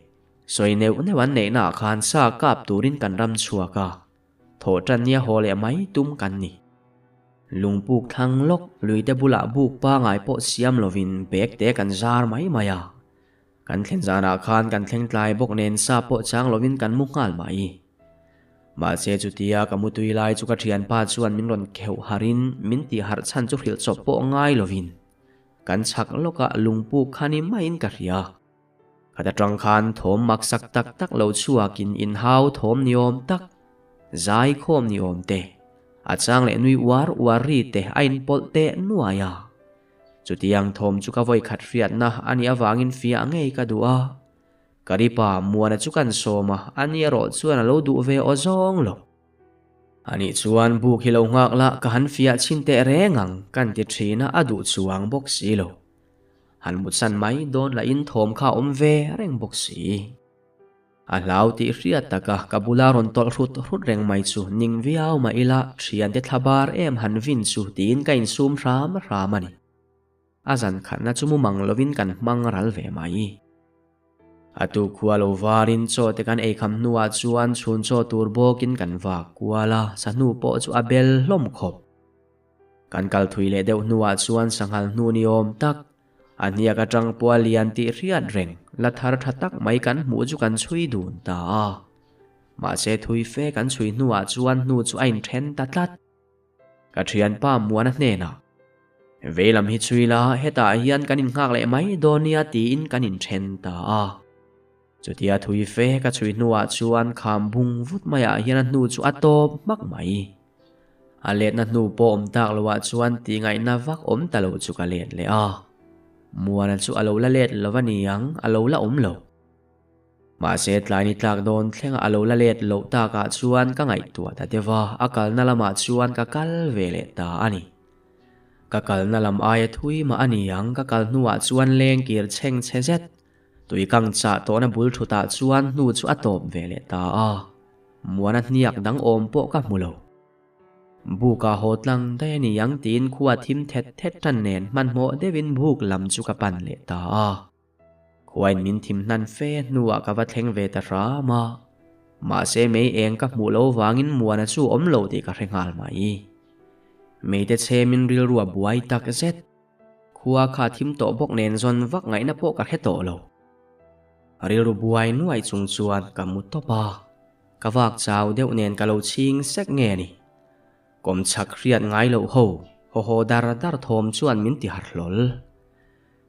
sawi neuh neuh an neihnaah khan sa kap turin kan ram chhuak a, thawh tan nia haw leh mai tum kan ni. Lungpuk thlang lawk luite bulah buk pangai pawh siam lovin bag te kan zar mai mai a. Kan thlen zanah khan kan thleng tlai bawk nen sa pawh chang lovin kan mu nghal mai. Mahse chutia ka mu tui lai chu ka thianpa chuan min rawn kheuh harhin min tih harh chhan chu hrilh chawp pawh ngai lovin kan chhak lawkah lungpuk kha ni maiin ka hria. Khat atang khan thawm maksak tak tak lo chhuakin inhau thawm ni awm tak, zai khawm ni awm te, a chang leh nui uar uar ri te a inpawlh teh nuai a. Chutiang thawm chu ka vawikhat hriatna a nih avangin fiah ngei ka duh a. Ka ripa Muana chu kan sawm a, ani erawh chuan a lo duh ve aw zawng lo. Anih chuan buk hi lo nghak la, ka han fiah chhin teh reng ang, kan ti thin a, a duh chuang bawk si lo. Han mutsan mai dawn lahin thawm kha a awm ve reng bawk si. A hlau tih hriat taka ka bula rawn tawlh hrut hrut reng mai chu ning viau mah ila thiante thla bar em han vin chu tiin ka insum hram hram a ni. A zan khatna chu mu mang lovin kan hmang ral ve mai. A tu khua lo varin chaw te kan eikham hnuah chuan chhun chaw tur bawkin kan vak kual a, sahnu pawh chu a bel hlawm khawp. Kan kal thui leh deuh hnuah chuan sanghal hnu ni awm tak, a hniak atang pawh a lian tih hriat reng, la thar tha tak mai kan hmuh chu kan chhui dun ta a. Mahse thui fe kan chhui hnuah chuan hnu chu a inthen ta tlat. Ka thianpa Muana hnenah, Veilam hi chhui la, hetah hian kan innghak leh mai dawn nia tiin kan inthen ta a. Chutia thui fe ka chhui hnuah chuan kham bung vut maiah hian a hnu chu a tawp hmak mai. A letna hnu pawh awm tak loah chuan tihngaihna vak awm ta lo chu ka let leh a. Muana chu a lo la let lo a ni ang, a lo la awm lo. Mahse tlai ni tlak dawn thlenga a lo la let loh takah chuan ka ngaihtuah ta deuh a, a kalna lamah chuan ka kal ve leh ta a ni. Ka kalna lam aia thui mah a ni ang, ka kal hnuah chuan lengkir chheng chhe zet, tui kang chah tawhna bul thutah chuan hnu chu a tawp ve leh ta a. Muana hniak dang awm pawh ka hmu lo. Buk ah haw tlang daih a ni ang tiin khua thim thet thet tan nen hmanhmawh deuhin buk lam chu ka pan leh ta a. Khuain min thim hnan fe hnuah ka va thleng ve ta hram a. Mahse mei eng ka hmuh lo vangin Muana chu awm lo tih ka hre nghal mai. Meite chhemin rilru a buai tak zet. Khua kha thim tawh bawk nen zawn vak ngaihna pawh ka hre tawh lo. Rilru buai nuai chung chuan ka mu tawp a, ka vak chau deuh nen ka lo chhing sek nge ni. Kawmchhak hriat ngai loh ho, haw haw dar dar thawm chuan min ti harh hlawl.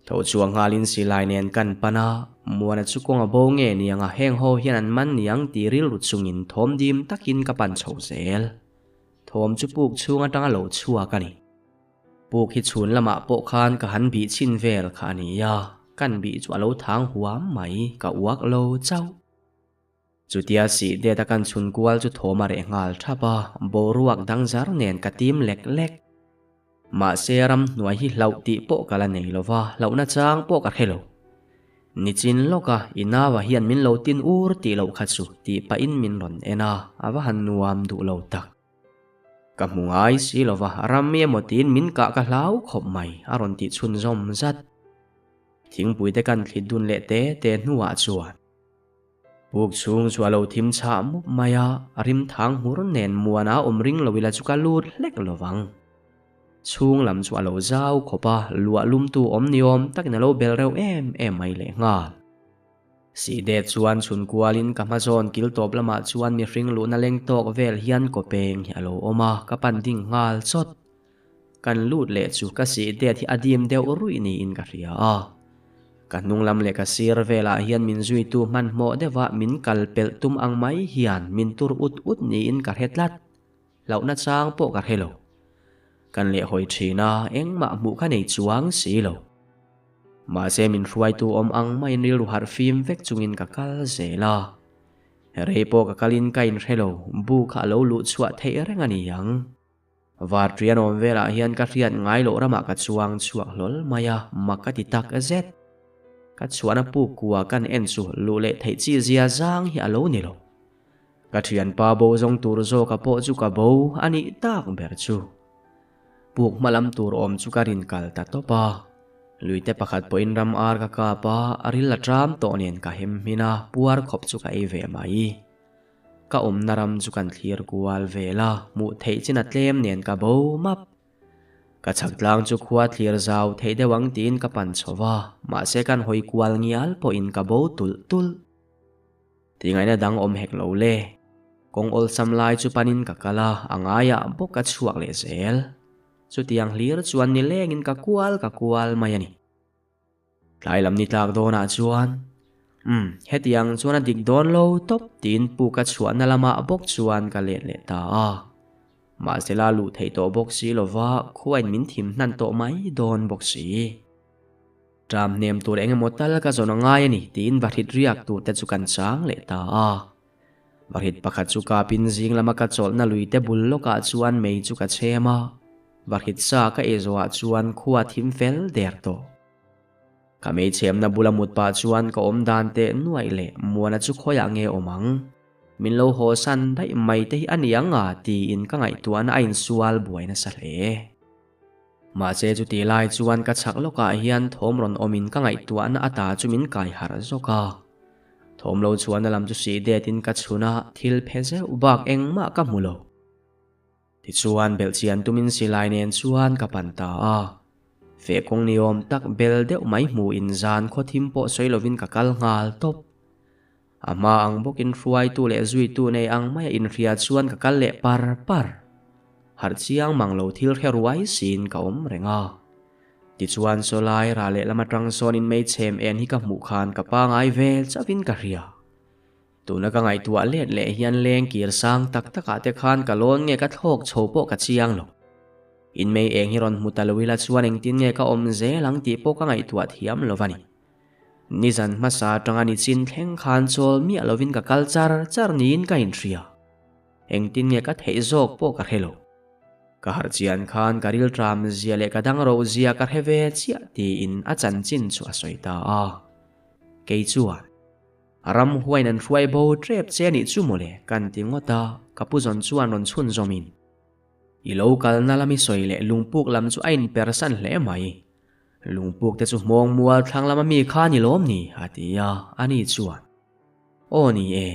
Tho chhuah nghalin silai nen kan pan a, Muana chu kawng a bo nge niang a heng ho hian an man niang tih rilru chungin thawm dim takin ka pan chho zel. Thawm chu puk chhung atanga lo chhuak a ni. Puk hi chhun lamah pawh khan ka han bih chhin vel kha a ni a, kan bih chu a lo thang huam mai, ka uak lo chauh. Chutia sih det a kan chhun kual chu thawm a reh nghal thap a, boruak dang zar nen ka tim lek lek. Mahse ramhnuai hi hlauh tih pawh ka la nei lova, hlauhna chang pawh ka hre lo. Nichin lawka i naua hian min lo tin ur tih loh kha chu tih pahin min rawn en a, a va han nuam duh lo tak. Ka hmu ngai si lova, ram emaw tiin min kah ka hlau khawp mai, a rawn tih chhunzawm zat. Thingpui te kan thlit dun leh te te hnuah chuan. Puk chhung chu a lo thim chhah mup mai a, rim thang hmur nen muana awm ring lo ila chu ka lut hlek lo vang. Chhung lam chu a lo zau khawp a, luah lumtu awm ni awm takin a lo bel reuh em em mai lehnghal. Sihde chuan chhun kualin ka hma zawn kil tawp lamah chuan mihring luhna leng tawk vel hian kaw peng hi a lo awm a, ka pan ding nghal chawt. Kan lut leh chu ka sih det hi a dim deuh ruih niin ka hria a. Ka hnung lam leh ka sir velah hian min zuitu hmanhmawh deuhah min kal pelh tum ang mai hian min tur ut ut niin ka hre tlat. Hlauhna chang pawh ka hre lo. Kan lehhawi thin a, engmah hmuh kha nei chuang si lo. Mahse min hruaitu awm ang maiin rilru harh fim vek chungin ka kal zel a. Rei pawh ka kalin ka inhre lo, bu kha a lo luh chhuah theih reng a ni ang. Varṭian awm velah hian ka hriat ngai loh ramah ka chuang chhuak hlawl mai a, mak ka ti tak zet. Ka chhuahna puk kua kan en chu luh leh theih chi zia zang hi a lo ni lo. Ka ṭhianpa bo zawng tur zawka pawh chu ka bo a nih tak ber chu. Puk hma lam tur awm chu ka rin kal ta tawp a. Luite pakhat pawhin ram ar ka kap a, a ril a ṭam tawh nen ka hem hmin a, puar khawp chu ka ei ve mai. Ka awmna ram chu kan thlir kual vel a, hmuh theih chin a tlem nen ka bo map. Ka chhak tlang chu khua thlir zau theih deuh ang tiin ka pan chho va, mahse kan hawi kual ngial pawhin ka bo tulh tulh. Tingaihna dang awm hek lo le. Kawng awlsam lai chu panin ka kal a, a ngaiah bawk ka chhuak leh zel. Chutiang hlir chuan nilengin ka kual ka kual mai a ni. Tlai lam ni tlak dawnah chuan, Umm, hetiang chuan a dik dawn lo tawp tiin pu ka chhuahna lamah bawk chuan ka let leh ta a. Mahsela luh theih tawh bawk si lova khuain min thim hnan tawh mai dawn bawk si. Ṭam hnem tur eng emaw tal ka zawn a ngai a ni tiin vahrit riak tur te chu kan chang leh ta a. Vahrit pakhat chu kapin zing lama ka chawlhna luite bul lawkah chuan mei chu ka chhem a. Vahrit sa ka ei zawhah chuan khua thim fel der tawh. Ka hmeichhemna bula mut pah chuan ka awm dan teh nuaih leh Muana chu khawiah nge awm ang? Min lo haw san daih mai te hi a ni ang a tiin ka ngaihtuahna a insual buai nasa hle. Mahse chutih lai chuan ka chhak lawkah hian thawm rawn awmin ka ngaihtuahna ata chu min kai harh zawk a. Thawm lo chhuahna lam chu sih detin ka chhun a, thil phe zeuh bak engmah ka hmu lo. Tichuan belhchian tumin silai nen chuan ka pan ta a. Feh kawng ni awm tak bel deuh mai hmuhin zan khaw thim pawh sawi lovin ka kal nghal tawp. A hma ang bawkin hruaitu leh zuitu nei ang maia inhria chuan ka kal leh par par. Harh chiang mang lo thil hre ruai siin ka awm reng a. Tichuan sawlai rah leh lam atang sawnin meichhem en hi ka hmuh khan ka pangai ve chauhin ka hria. Tuna ka ngaihtuah let leh hian leng kir sang tak takah te khan ka lawn nge ka thlawk chho pawh ka chiang lo. In mei eng hi rawn hmu ta lo ila chuan engtin nge ka awm zel ang tih pawh ka ngaihtuah thiam lo a ni. Nizan hmasa atanga ni chin thleng khan chawl miah lovin ka kal char char niin ka inhria. Engtin nge ka theih zawk pawh ka hre lo. Ka harh chian khan ka rilṭam zia leh ka dangro zia ka hre ve chiah tiin a chanchin chu a sawi ta a. Kei chuan. Ram huain an hruai bo ṭep che anih chu mawle kan ti ngawt a, ka pu zawn chuan rawn chhun zawmin. I lo kalna lam i sawi leh lungpuk lam chu a inpersan hle mai. Lungpuk te chu hmawng mual thlang lama mi kha ni lawm ni? a ti a, ani chuan. Aw ni e,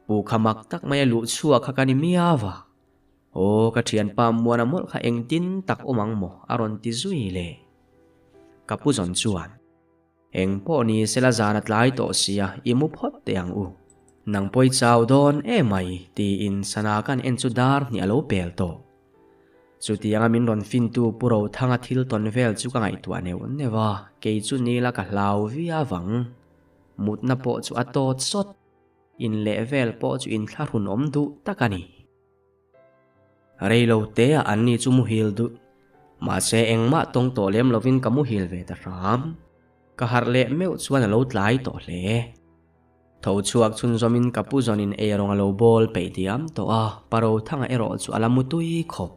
pu kha mak tak mai a luh chhuak kha ka ni miau a. Aw ka ṭhianpa muana mawlh kha engtin tak awm ang maw? a rawn ti zui leh. Ka pu zawn chuan. Eng pawh ni sela zan a tlai tawh sia, i mu phawt teh ang u. Nang pawi chau dawn emai, tiin sana kan en chu dar hnih a lo pel tawh. Chutianga min rawn fintu Pu Rothanga thil tawn vel chu ka ngaihtuah neuh neuh a, kei chu nila ka hlau viau ang. Mutna pawh chu a tawt sawt, in leh vel pawh chu inthlahrun awm duh tak a ni. Rei lo te ah an ni chu muhil duh. Mahse engmah tawng tawh lem lovin ka muhil ve ta hram. Ka harh leh meuh chuan a lo tlai tawh hle. Tho chhuak chhunzawmin ka pu zawnin eirawng a lo bawl peih diam tawh a, Parothanga erawh chu a la mutui khawp.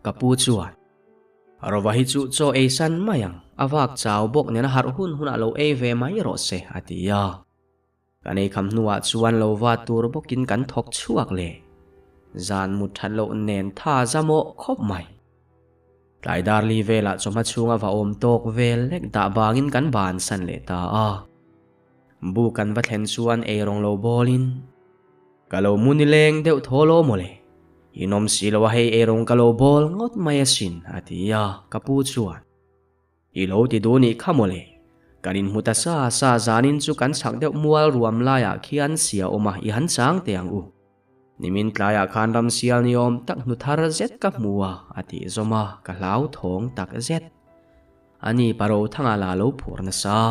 Ka pu chuan, Rova hi chu chaw ei san mai ang, a vak chau bawk nena harh hun hunah lo ei ve mai rawh se, a ti a. Kan ei kham hnuah chuan lo va tur bawkin kan thawk chhuak leh. Zan mut that loh nen tha zamawh khawp mai. Tlai dar li velah chawhma chhunga va awm tawk vel lek dah vangin kan bansan leh ta a. Bu kan va thlen chuan eirawng lo bawlin, Ka lo mu nileng deuh thaw lo mawle, inawm si lo a hei eirawng ka lo bawl ngawt mai asin, a ti a, ka pu chuan. I lo ti duh nih kha mawle. Kan inhmu ta sa sa zanin chu kan chhak deuh mual ruam laiah khian sia awm a i han chang teh ang u. Nimin tlaiah khan ramsial ni awm tak hnu thar zet ka hmu a, a tih zawm a, ka hlauthawng tak zet. Ani Parothanga la lo phur nasa.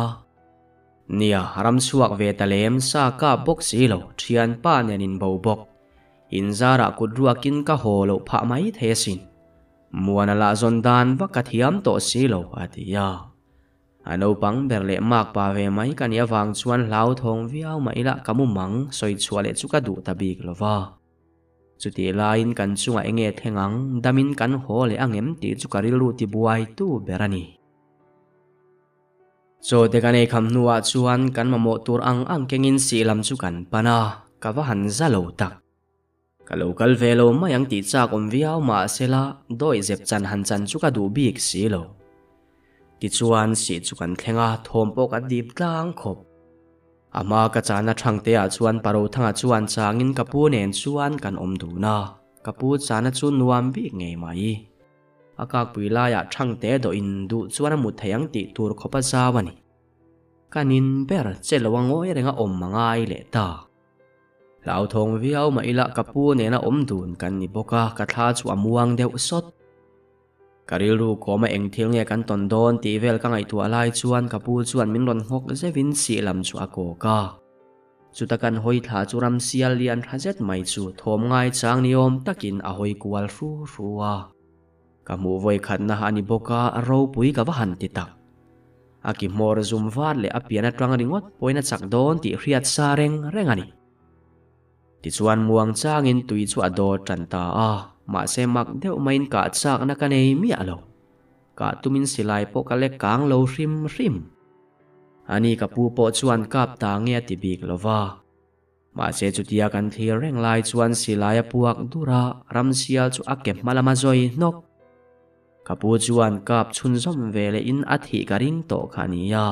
Nia, ram chhuak ve ta lem sa kap bawk si lo, thianpa nen in bo bawk. Inzarah kut ruakin ka haw loh phah mai thei asin. Muana lah zawn dan vak ka thiam tawh si lo, a ti a. A naupang ber leh mak pa ve mai ka nih avang chuan hlauthawng viau mah ila ka mu mang sawi chhuah leh chu ka duh ta bik lo va. Chutih laiin kan chungah enge thleng ang, damin kan haw leh ang em tih chu ka rilru tibuai tu ber a ni. Chaw te kan ei kham hnuah chuan kan mamawh tur ang ang kengin sih lam chu kan pan a, ka va han za lo tak. Ka lo kal ve lo mai ang tih chak awm viau mah sela dawi zep chan han chan chu ka duh bik si lo. Tichuan sih chu kan thleng a, thawm pawh ka dip tlang khawp. A hma ka chahna thangte ah chuan Parothanga chuan changin ka pu nen chuan kan awm dun a, ka pu chahna chu nuam bik ngei mai. A kakpui laiah thangte dawhin duh chuan a mut thei ang tih tur khawp a zau a ni. Ka nin ber che lo a ngawi renga awm a ngai leh ta. Hlauthawng viau mah ila ka pu nena awm dun kan ni bawk a, ka thla chu a muang deuh sawt. Ka rilru kawma eng thil nge kan tawn dawn tih vel ka ngaihtuah lai chuan ka pu chuan min rawn nghawk zeuhin sih lam chu a kawk a. Chuta kan hawi thla chu ram sial lian tha zet mai chu thawm ngai chang ni awm takin a hawi kual hru hru a. Ka hmuh vawi khatna a ni bawk a, ropui ka va han ti tak. A ki hmawr zum vat leh a pian atang ringawt pawhin a chak dawn tih hriat sa reng reng a ni. Tichuan muang changin tui chu a dawt tan ta a, mahse mak deuh maiin kah chakna ka nei miah lo. Kah tumin silai pawh ka lek kang lo hrim hrim. Ani ka pu pawh chuan kap ta nge a ti bik lo va. Mahse chutia kan thlir reng lai chuan silai a puak dur a, ramsial chu a ke hma lama zawi hnawk. Ka pu chuan kap chhunzawm ve leh in a thih ka ring tawh kha a ni a.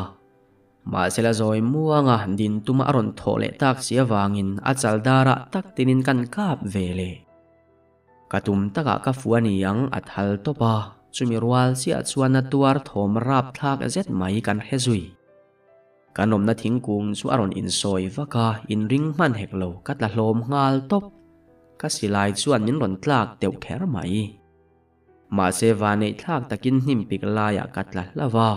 Mahse la zawi muanga din tuma a rawn thawh leh tak si avangin a chal darah tak tinin kan kap ve leh. Ka tum takah ka fu a ni ang a thal tawp a, chumi rual chiah chuan a tuar thawm rapthlak zet mai kan hre zui. Kan awmna thingkung chu a rawn insawi vak a, inring hman hek lo, ka tla hlawm nghal tawp. Ka silai chuan min rawn tlak deuh kher mai. Mahse vaneih thlak takin hnim pik laiah ka tla hlauh a.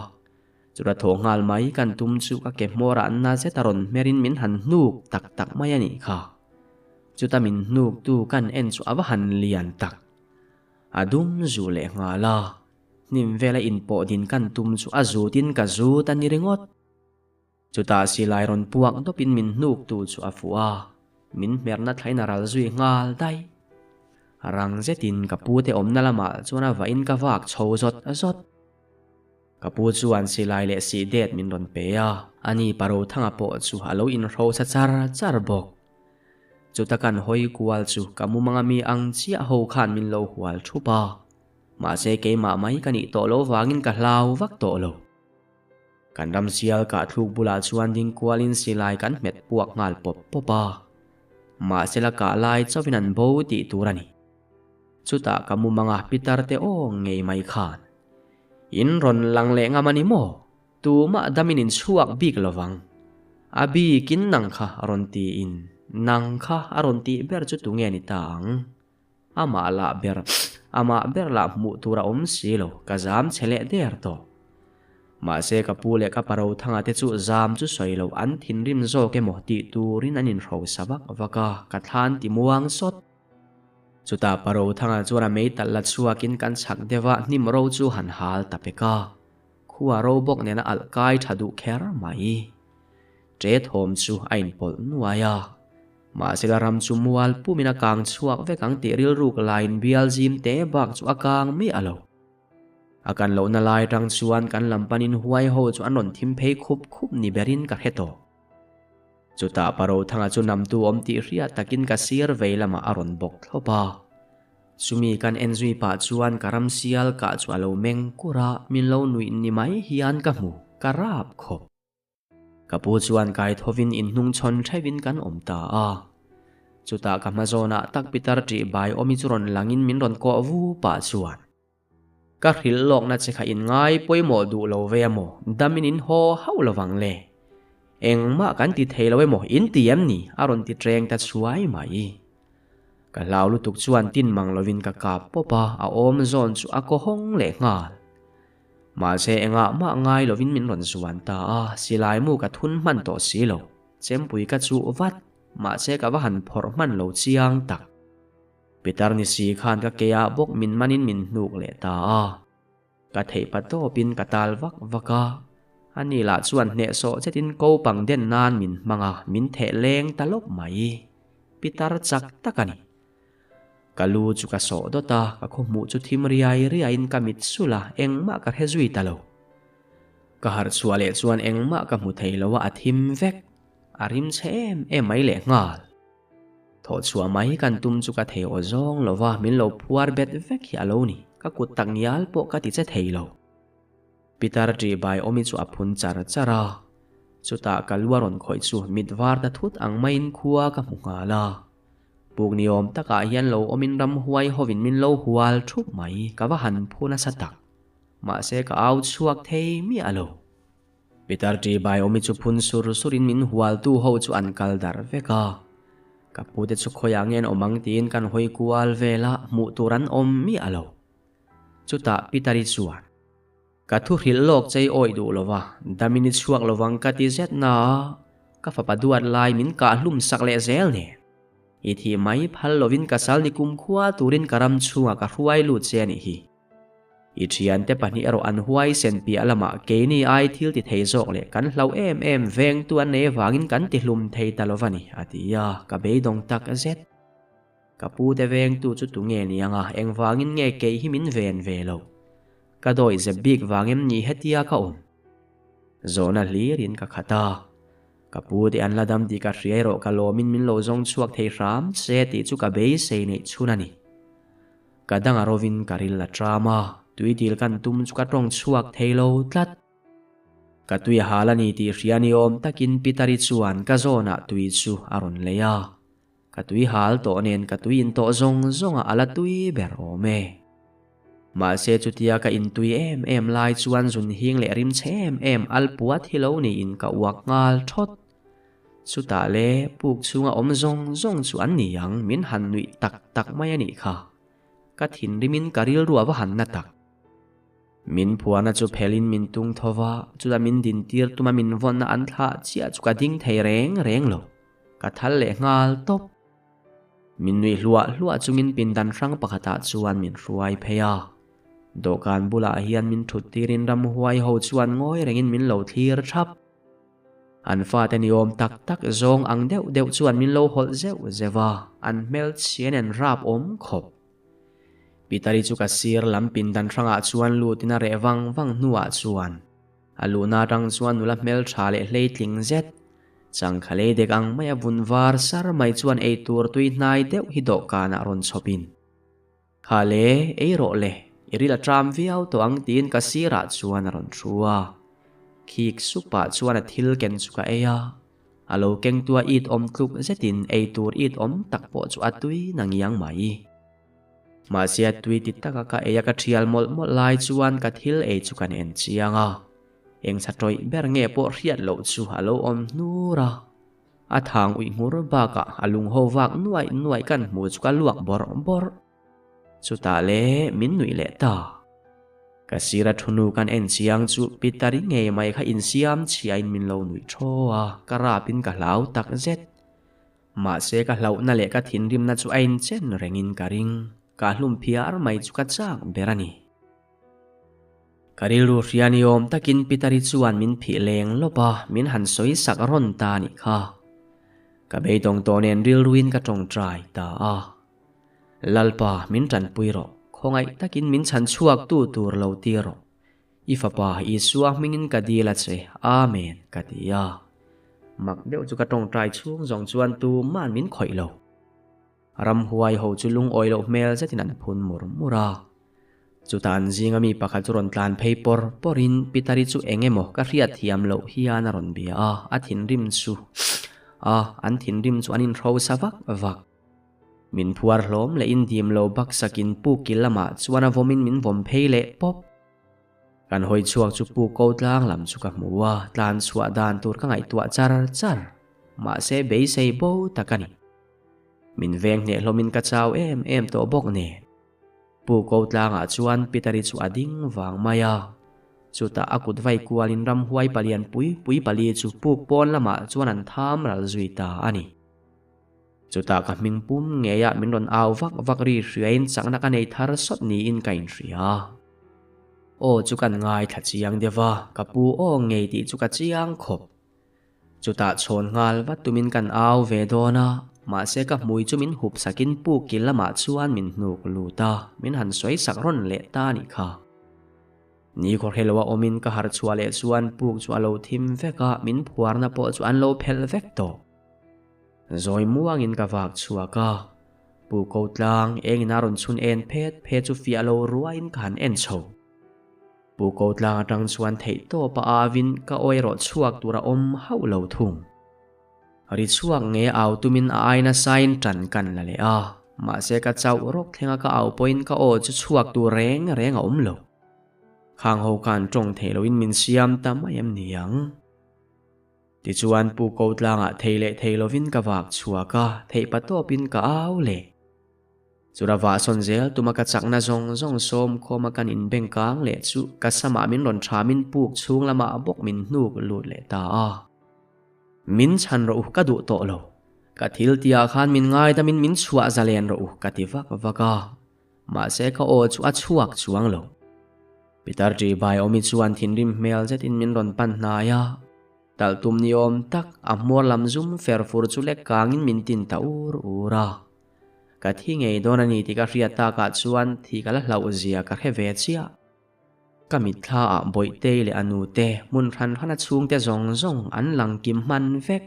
Chura thawh nghal mai kan tum chu ka ke hmawrah na zet a rawn hmerin min han hnuk tak tak mai a nih kha. Chuta min hnuktu kan en chu a va han lian tak. A dum zu leh nghal a. Hnim vela inpawh din kan tum chu a zutin ka zut a ni ringawt. Chutah silai rawn puak dawpin min hnuktu chu a fuh a, min hmerna thlain a ral zui nghal daih. Rang zetin ka pute awmna lamah chuan a vahin ka vak chho zawt zawt. Ka pu chuan silai leh sih det min rawn pe a, ani Parothanga pawh chu a lo inhrosa char char bawk. Chuta kan hawi kual chu ka mumanga mi ang chiah ho khan min lo hual thup a. Mahse keimah mai ka nih tawh loh vangin ka hlau vak tawh lo. Kan ram sial kah thluk bulah chuan ding kualin silai kan hmet puak nghal pawp pawp a. Mahse la kah lai chauhin an bo tih tur a ni. Chutah ka mumanga pitar te aw ngei mai khan. In rawn lang leh ngam a ni maw? Tumah damin in chhuak bik lovang. A bikin nang kha a rawn tiin nang kha a rawn tih ber chu tunge ni ta ang? Amah lah ber, amah ber lah hmuh tur a awm si lo, ka zam che leh der tawh. Mahse ka pu leh ka paro thanga te chu zam chu sawi lo, an thinrim zawk emaw tih turin an inhrosa vak vak a, ka thlan ti muang sawt. Chutah paro thanga chuan a meitalh la chhuakin kan chhak deuh a, hnim ro chu han hal ta pek a. Khua ro bawk nena alh kai tha duh kher mai. Ṭe thawm chu a inpawlh nuai a. Mahsela ram chu mual pumin a kang chhuak vek ang tih rilruk laiin bial zim te bak chu a kang miah lo. A kan lohna lai atang chuan kan lam panin huai ho chu an rawn thim phei khup khup ni berin ka hre tawh. Chutah Parothanga chu namtu awm tih hriat takin ka sir vei lamah a rawn bawk thlawp a. Chumi kan en zui pah chuan ka ram sial kah chu a lo meng kur a, min lo nuih ni mai hian ka hmu, ka rap khawp. Ka pu chuan kai thovin inhnungchhawn theuhin kan awm ta a. Chutah ka hma zawnah tak pitar ṭih bai awmi chu rawn langin min rawn kawh vu pah chuan. Ka hrilh lawkna che kha in ngai pawimawh duh lo ve amaw, damin in haw hauh lovang le. Engmah kan ti thei lo emaw in ti em ni? a rawn ti ṭeng ta chhuai mai. Ka hlau lutuk chuan tin mang lovin ka kap pawp a, a awm zawn chu a kaw hawng leh nghal. Mahse engah mah ngai lovin min rawn zuan ta a, silai mu ka thun hman tawh si lo. Chempui ka chuh vat, mahse ka va han phawrh hman lo chiang tak. Pitar ni si khan ka ke ah bawk min manin min hnuk leh ta a. Ka theih pa tawpin ka tal vak vak a. Ani lah chuan hnehsawh zetin ko pang den nan min hmang a, min theh leng ta lawp mai. Pitar chak tak a ni. Ka lu chu ka sawh dawt a, ka khaw hmuh chu thim riai riaiin ka mit sulh a, engmah ka hre zui ta lo. Ka harh chhuah leh chuan engmah ka hmu thei lo a, a thim vek. A rim chhe em em mai leh nghal. Thawh chhuah mai kan tum chu ka thei aw zawng lo va, min lo phuar bet vek hi a lo ni. Ka kut tak ngial pawh ka ti che thei lo. Pitar ṭih bai awmi chu a phun char char a. Chutah ka lu a rawn khawih chu mit var ta thut ang maiin khua ka hmu nghal a. Puk ni awm takah hian lo awmin ramhuai hovin min lo hual thup mai, ka va han phu nasa tak. Mahse ka au chhuak thei miah lo. Pitar ṭi bai awmi chu phun sur surin min hualtu ho chu an kal darh vek a. Ka pute chu khawiah nge an awm ang tiin kan hawi kual vel a, hmuh tur an awm miah lo. Chutah Pitari chuan, Ka thu hrilh lawk chei awih duh lo va, damin i chhuak lo vang ka ti zet na a, ka fapa duat lai min kah hlum sak leh zel nen. I thih mai phal lovin ka sal ni kumkhua turin ka ram chhungah ka hruai lut che a nih hi. I thiante pahnih erawh an huaisen piah lamah keini ai thil ti thei zawk leh kan hlauh em em vengtu an nei avangin kan ti hlum thei ta lo va ni, a ti a, ka beidawng tak zet. Ka pute vengtu chu tunge niang a, engvangin nge kei hi min ven ve lo? Ka dawi zep bik vang em ni hetia ka awm? Zawhna hlirin ka khat a, ka pute an la dam tih ka hria erawh ka lawmin min lo zawng chhuak thei hram se tih chu ka beisei neih chhun a ni. Ka dang a rovin ka ril a tram a, tui dil kan tum chu ka tawng chhuak thei lo tlat. Ka tui a hal a ni tih hria ni awm takin Pitari chuan ka zawnah tui chu a rawn lei a. Ka tui hal tawh nen ka tui in tawh zawng zawngah a la tui ber awm e. Mahse chutia ka intui em em lai chuan zun hing leh rim chhe em em al puat hi lo niin ka uak nghal thawt. Chutah le puk chhunga awm zawng zawng chu an ni ang, min han nuih tak tak mai a nih kha. Ka thinrimin ka rilru a va han na tak. Min phuarna chu phelin min tung tho va, chutah min dintir tuma min vawnna an thlah chiah chu ka ding thei reng reng lo. Ka thal leh nghal tawp. Min nuih hluah hluah chungin pindan hrang pakhatah chuan min hruai phei a. Dawhkan bulah hian min thut tirin ramhuai ho chuan ngawi rengin min lo thlir thap. An fate ni awm tak tak zawng ang deuh deuh chuan min lo hawlh zeuh zeuh a, an hmelchhia nen rap awm khawp. Pitari chu ka sir lam pindan hrangah chuan lutin a reh vang vang hnuah chuan a luhna atang chuan nula hmeltha leh hleitling zet, changkha lei dek ang maia vun var sar mai chuan eitur tui hnai deuh hi dawhkanah rawn chhawpin, Kha le, ei rawh le, i ril a ṭam viau tawh ang tiin ka sirah chuan a rawn thu a. Khik supah chuan a thil ken chu ka ei a, a lo kengtua it awm tluk zetin ei tur it awm tak pawh chu a tui na ngiang mai. Mahse a tui ti taka ka ei a ka ṭhial mawlh mawlh lai chuan ka thil ei chu kan en chiang a, eng sa ṭawih ber nge pawh hriat loh chu a lo awm hnur a. A thang uih hmur bakah a lung ho vak nuaih nuaih kan hmu chu ka luak bawrh bawrh. Chutah le min nuih leh ta. Ka sira thu nu kan en chiang chu Pitari ngei mai kha insiam chhiain min lo nuih thaw a, ka rapin ka hlau tak zet. Mahse ka hlauhna leh ka thinrimna chu a inchen rengin ka ring. Ka hlum phiar mai chu ka chak ber a ni. Ka rilru hria ni awm takin Pitari chuan min phih leng lawp a, min han sawi sak rawn ta a nih kha. Ka beidawng tawh nen rilruin ka tawngtai ta a. Lalpa, min tanpui rawh, khawngaih takin min chhan chhuak tu tur lo ti rawh. I fapa Isua hmingin ka dil a che, Amen, ka ti a. Mak deuh chu ka tawngtai chhung zawng chuan tuma'n min khawih lo. Ramhuai ho chu lungawi loh hmel zetin an phun mur mur a. Chutah an zinga mi pakhat chu rawn tlan phei pawr pawrin Pitari chu eng emaw ka hriat thiam loh hian a rawn bia a, a thinrim chu a, an thinrim chu an inhrosa vak vak. Min phuar hlawm leh in dim lo baksakin pu kil lamah chuan a vawmin min vawm phei leh pawp. Kan hawi chhuak chu pu ko tlang lam chu ka hmu a, tlan chhuah dan tur ka ngaihtuah char char. Mahse beisei bo tak a ni. Min veng hneh hlawmin ka chau em em tawh bawk nen. Pu ko tlangah chuan Pitari chu a ding vang mai a. Chutah a kut vai kualin ramhuai palian pui pui pali chu puk pawn lamah chuan an tham ral zui ta a ni. Chutah ka hming pum ngeiah min rawn au vak vak ri hriain chakna ka nei thar sawt niin ka inhria. Aw chu kan ngaithla chiang deuh a, ka pu aw ngei tih chu ka chiang khawp. Chutah chhawn nghal vat tumin kan au ve dawn a, mahse ka hmui chu min hup sakin puk kil lamah chuan min hnuk lut a, min han sawi sak rawn leh ta a nih kha. Ni khawhre loa awmin ka harh chhuah leh chuan puk chu a lo thim vek a, min phuarna pawh chu an lo phelh vek tawh. Zawi muangin ka vak chhuak a, pu ko tlang engin a rawn chhun en phet phet chu fiah lo ruaiin ka han en chho. Pu ko tlang atang chuan theih tawp a avin ka awi erawh chhuak tur a awm hauh lo thung. Ri chhuak nge au tumin a ai nasain tan kan la leh a, mahse ka chauh rawk thlenga ka au pawhin ka aw chu chhuak tur reng reng a awm lo. Khang ho khan tawng theih loin min siam ta mai em ni ang? Tichuan Pu Ko tlangah thei leh thei lovin ka vak chhuak a, theih pa tawpin ka au leh. Chura vah sawn zel tuma ka chakna zawng zawng sawm khawma kan inbeng kang leh chu ka samah min rawn thamin puk chhung lamah bawk min hnuk lut leh ta a. Min chhan rawh u ka duh tawh lo. Ka thil tihah khan min ngaidamin min chhuah zalen rawh u ka ti vak vak a. Mahse ka aw chu a chhuak chuang lo. Pitar ṭihbai awmi chuan thinrim hmel zetin min rawn pan hnai a. Talh tum ni awm tak a hmuar lam zum fer fur chu lek kangin min tin ta ur ur a. Ka thi ngei dawn a ni tih ka hriat takah chuan thi ka la hlauh zia ka hre ve chiah. Ka mitthla ah Bawihtei leh a nute hmun hran hrana chhungte zawng zawng an lang kim hman vek.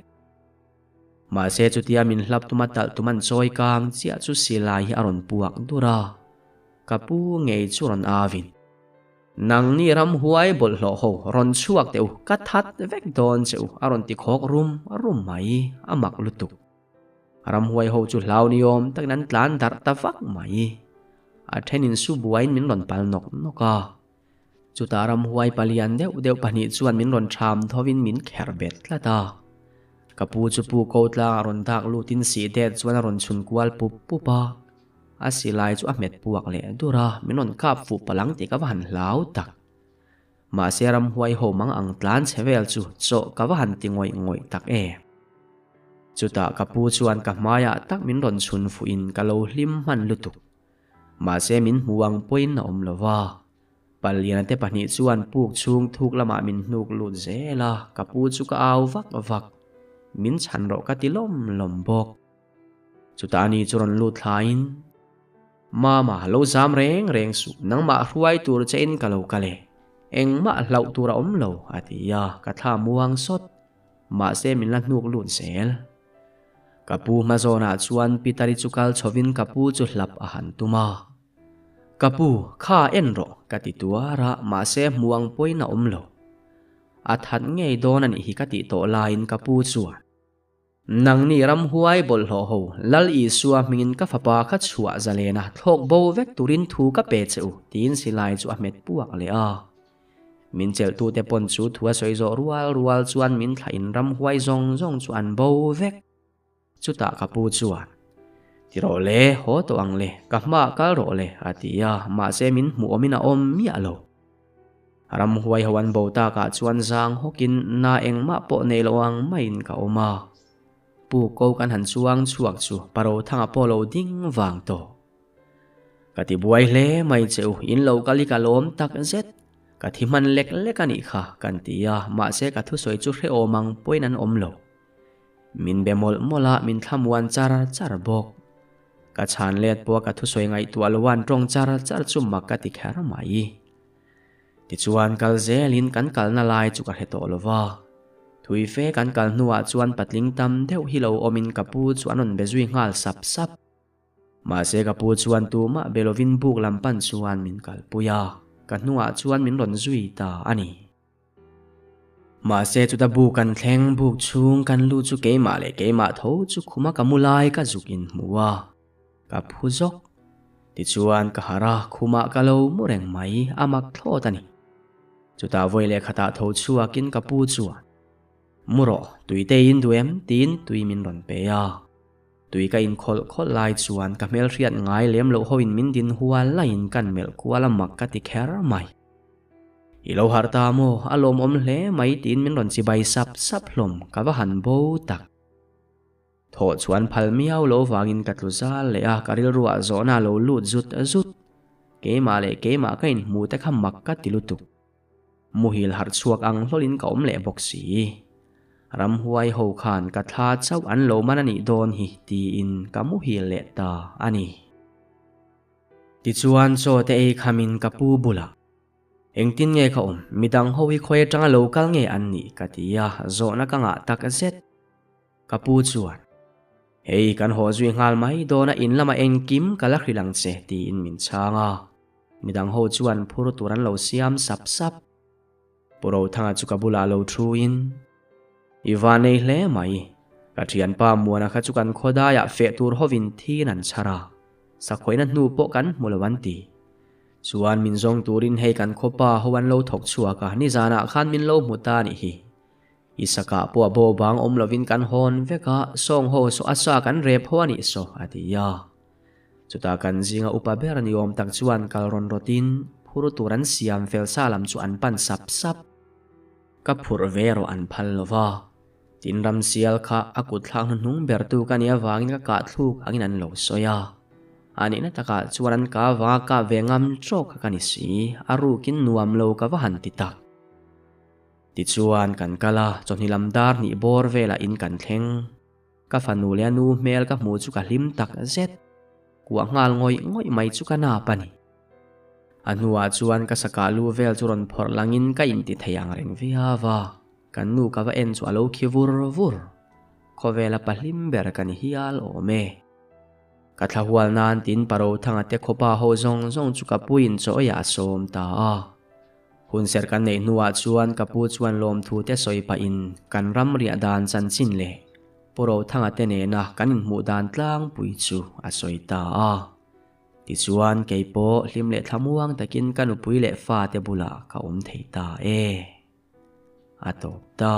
Mahse chutia min hlap tuma talh tum an chawi kang chiah chu silai hi a rawn puak dur a, ka pu ngei chu rawn avin. Nangni ramhuai bawlhhlawh ho rawn chhuak teh u, ka that vek dawn che u a rawn ti khawk rum rum mai, a mak lutuk. Ramhuai ho chu hlau ni awm takin an tlan darh ta vak mai. A thenin su buaiin min rawn pal nawk nawk a. Chutah ramhuai palian deuh deuh pahnih chuan min rawn ṭham thovin min kherh bet tlat a. Ka pu chu pu ko tlangah rawn dak lutin sih det chuan a rawn chhun kual pup pup a. A silai chu a hmet puak leh dur a, min rawn kap fuh palh ang tih ka va han hlau tak. Mahse ramhuai ho mang ang tlan che vel chu chawh ka va han ti ngawih ngawih tak e. Chutah ka pu chuan ka hmaiah tak min rawn chhun fuhin ka lo hlim hman lutuk. Mahse min hmu ang pawhin a awm lo va. Paliana te pahnih chuan puk chhung thuk lamah min hnuk lut zel a, ka pu chu ka au vak vak. Min chhan rawh ka ti lawm lawm bawk. Chutah ani chu rawn lut thlaiin, Mama, lo zam reng reng suh, nangmah hruai tur chein ka lo kal e. Engmah hlauh tur a awm lo, a ti a, ka thla muang sawt. Mahse min la hnuk lut zel. Ka pu hmazawnah chuan Pitari chu kal chhovin ka pu chu hlap a han tum a. Ka pu, kha en rawh, ka ti tuar a, mahse hmuang pawhin a awm lo. A that ngei dawn a nih hi ka tih tawh laiin ka pu chuan, Nangni ramhuai bawlhhlawh ho, Lal Isua hmingin ka fapa kha chhuah zalena thlawk bo vek turin thu ka pe che u, tiin silai chu a hmet puak leh a. Min chelhtute pawn chu thu a sawi zawh rual rual chuan min thlah in ramhuai zawng zawng chu an bo vek. Chutah ka pu chuan, Ti rawh le, haw tawh ang le, ka hmaah kal rawh le, a ti a, mahse min hmuh awmin a awm miah lo. Ramhuai ho an bo takah chuan zang hawkin na engmah pawh nei lo ang maiin ka awm a. Pu ko kan han chuang chhuak chu Parothanga pawh lo ding vang tawh. Ka ti buai hle mai che u, in lo kal hi ka lawm tak zet. Ka thi hman lek lek a nih kha, kan ti a, mahse ka thusawi chu hrehawm ang pawhin an awm lo. Min be mawlh mawlh a, min thlamuan char char bawk. Ka chhan let pawh a ka thusawi ngaihtuah lo a an tawng char char chu mak ka ti kher mai. Tichuan kal zelin kan kalna lai chu ka hre tawh lo va. Thui fe kan kal hnuah chuan patling tam deuh hi lo awmin ka pu chu an rawn be zui nghal sap sap. Mahse ka pu chuan tumah be lovin buk lam pan chuan min kalpui a, ka hnungah chuan min rawn zui ta a ni. Mahse chuta buk kan thleng, buk chhung kan lu chu keimah leh keimah tho chu khuma ka mu lai ka zuk inhmu a. Ka phu zawk. Tichuan ka harh a, khumah ka lo mu reng mai, a mak thlawt a ni. Chutah vawi leh khatah tho chhuakin ka pu chuan, Mu rawh, tui te in duh em? tiin tui min rawn pe a. Tui ka inkhawlh khawlh lai chuan ka hmelhriat ngai lem loh hoin min din hual laiin kan melh kual a mak ka ti kher mai. I lo harh ta maw? A lawmawm hle mai tiin min rawn chibai sap sap hlawm, ka va han bo tak. Thawh chuan phal miau lo vangin ka tlu zal leh a, ka rilruah zawhna a lo lut zut zut. Keimah leh keimah ka inhmu te kha mak ka ti lutuk. Muhil harh chhuak ang hlawlin ka awm leh bawk si. Ramhuai ho khan ka thla chauh an lo man a nih dawn hi tiin ka muhil leh ta a ni. Tichuan chaw te ei khamin ka pu bulah Engtin nge ka awm? Midang ho hi khawi atanga lo kal nge an nih? ka ti a, zawhna ka ngah tak zet. Ka pu chuan, Hei, kan haw zui nghal mai dawn a, in lama engkim ka la hrilh ang che, tiin min chhang a. Midang ho chuan phur tur an lo siam sap sap. Pu Rothanga chu ka bulah lo thuin, I va nei hle mai, ka thianpa Muana kha chu kan khawdaiah feh tur hovin thin an chhar a, sakhawina hnu pawh kan hmu lo an ti. Chuan min zawng turin hei kan khawpa ho an lo thawk chhuak a, nizanah khan min lo hmu ta nih hi. I sakah pawh a bo bang awm lovin kan hawn vek a, sawng ho saw a sa kan rep ho a nih saw, a ti a. Chutah kan zinga upa ber ni awm tak chuan kal rawn rawtin phur tur an siam fel sa lam chu an pan sap sap. Ka phurh ve erawh an phal lo va. Tin ramsial kha a kut thlak hnuhnung bertu ka nih avangin ka kah thluk angin an lo sawi a. A nihna takah chuan an kah avanga kah ve ngam tawk kha ka ni si, a rukin nuam lo ka va han ti tak. Tichuan kan kal a, chawhni lam dar hnih bawr velah in kan thleng. Ka fanu leh a nu hmel ka hmuh chu ka hlim tak zet. Kuah nghal ngawih ngawih mai chu ka nap a ni. A hnuah chuan ka sakah lu vel chu rawn phawrh langin ka inti thei ang reng viau a, kan nu ka va en chu a lo khi vur vur. Khawvela pahlim ber ka ni hial awm e. Ka thla hual nan tin Parothanga te khawpa ho zawng zawng chu ka puiin chaw eiah a sawm ta a. Hunserh kan neih hnuah chuan ka pu chuan lawmthu te sawi pahin kan ram riah dan chanchin leh Pu Rothanga te nena kan inhmuh dan tlangpui chu a sawi ta a. Tichuan kei pawh hlim leh thlamuang takin ka nupui leh fate bulah ka awm thei ta e. A tawp ta.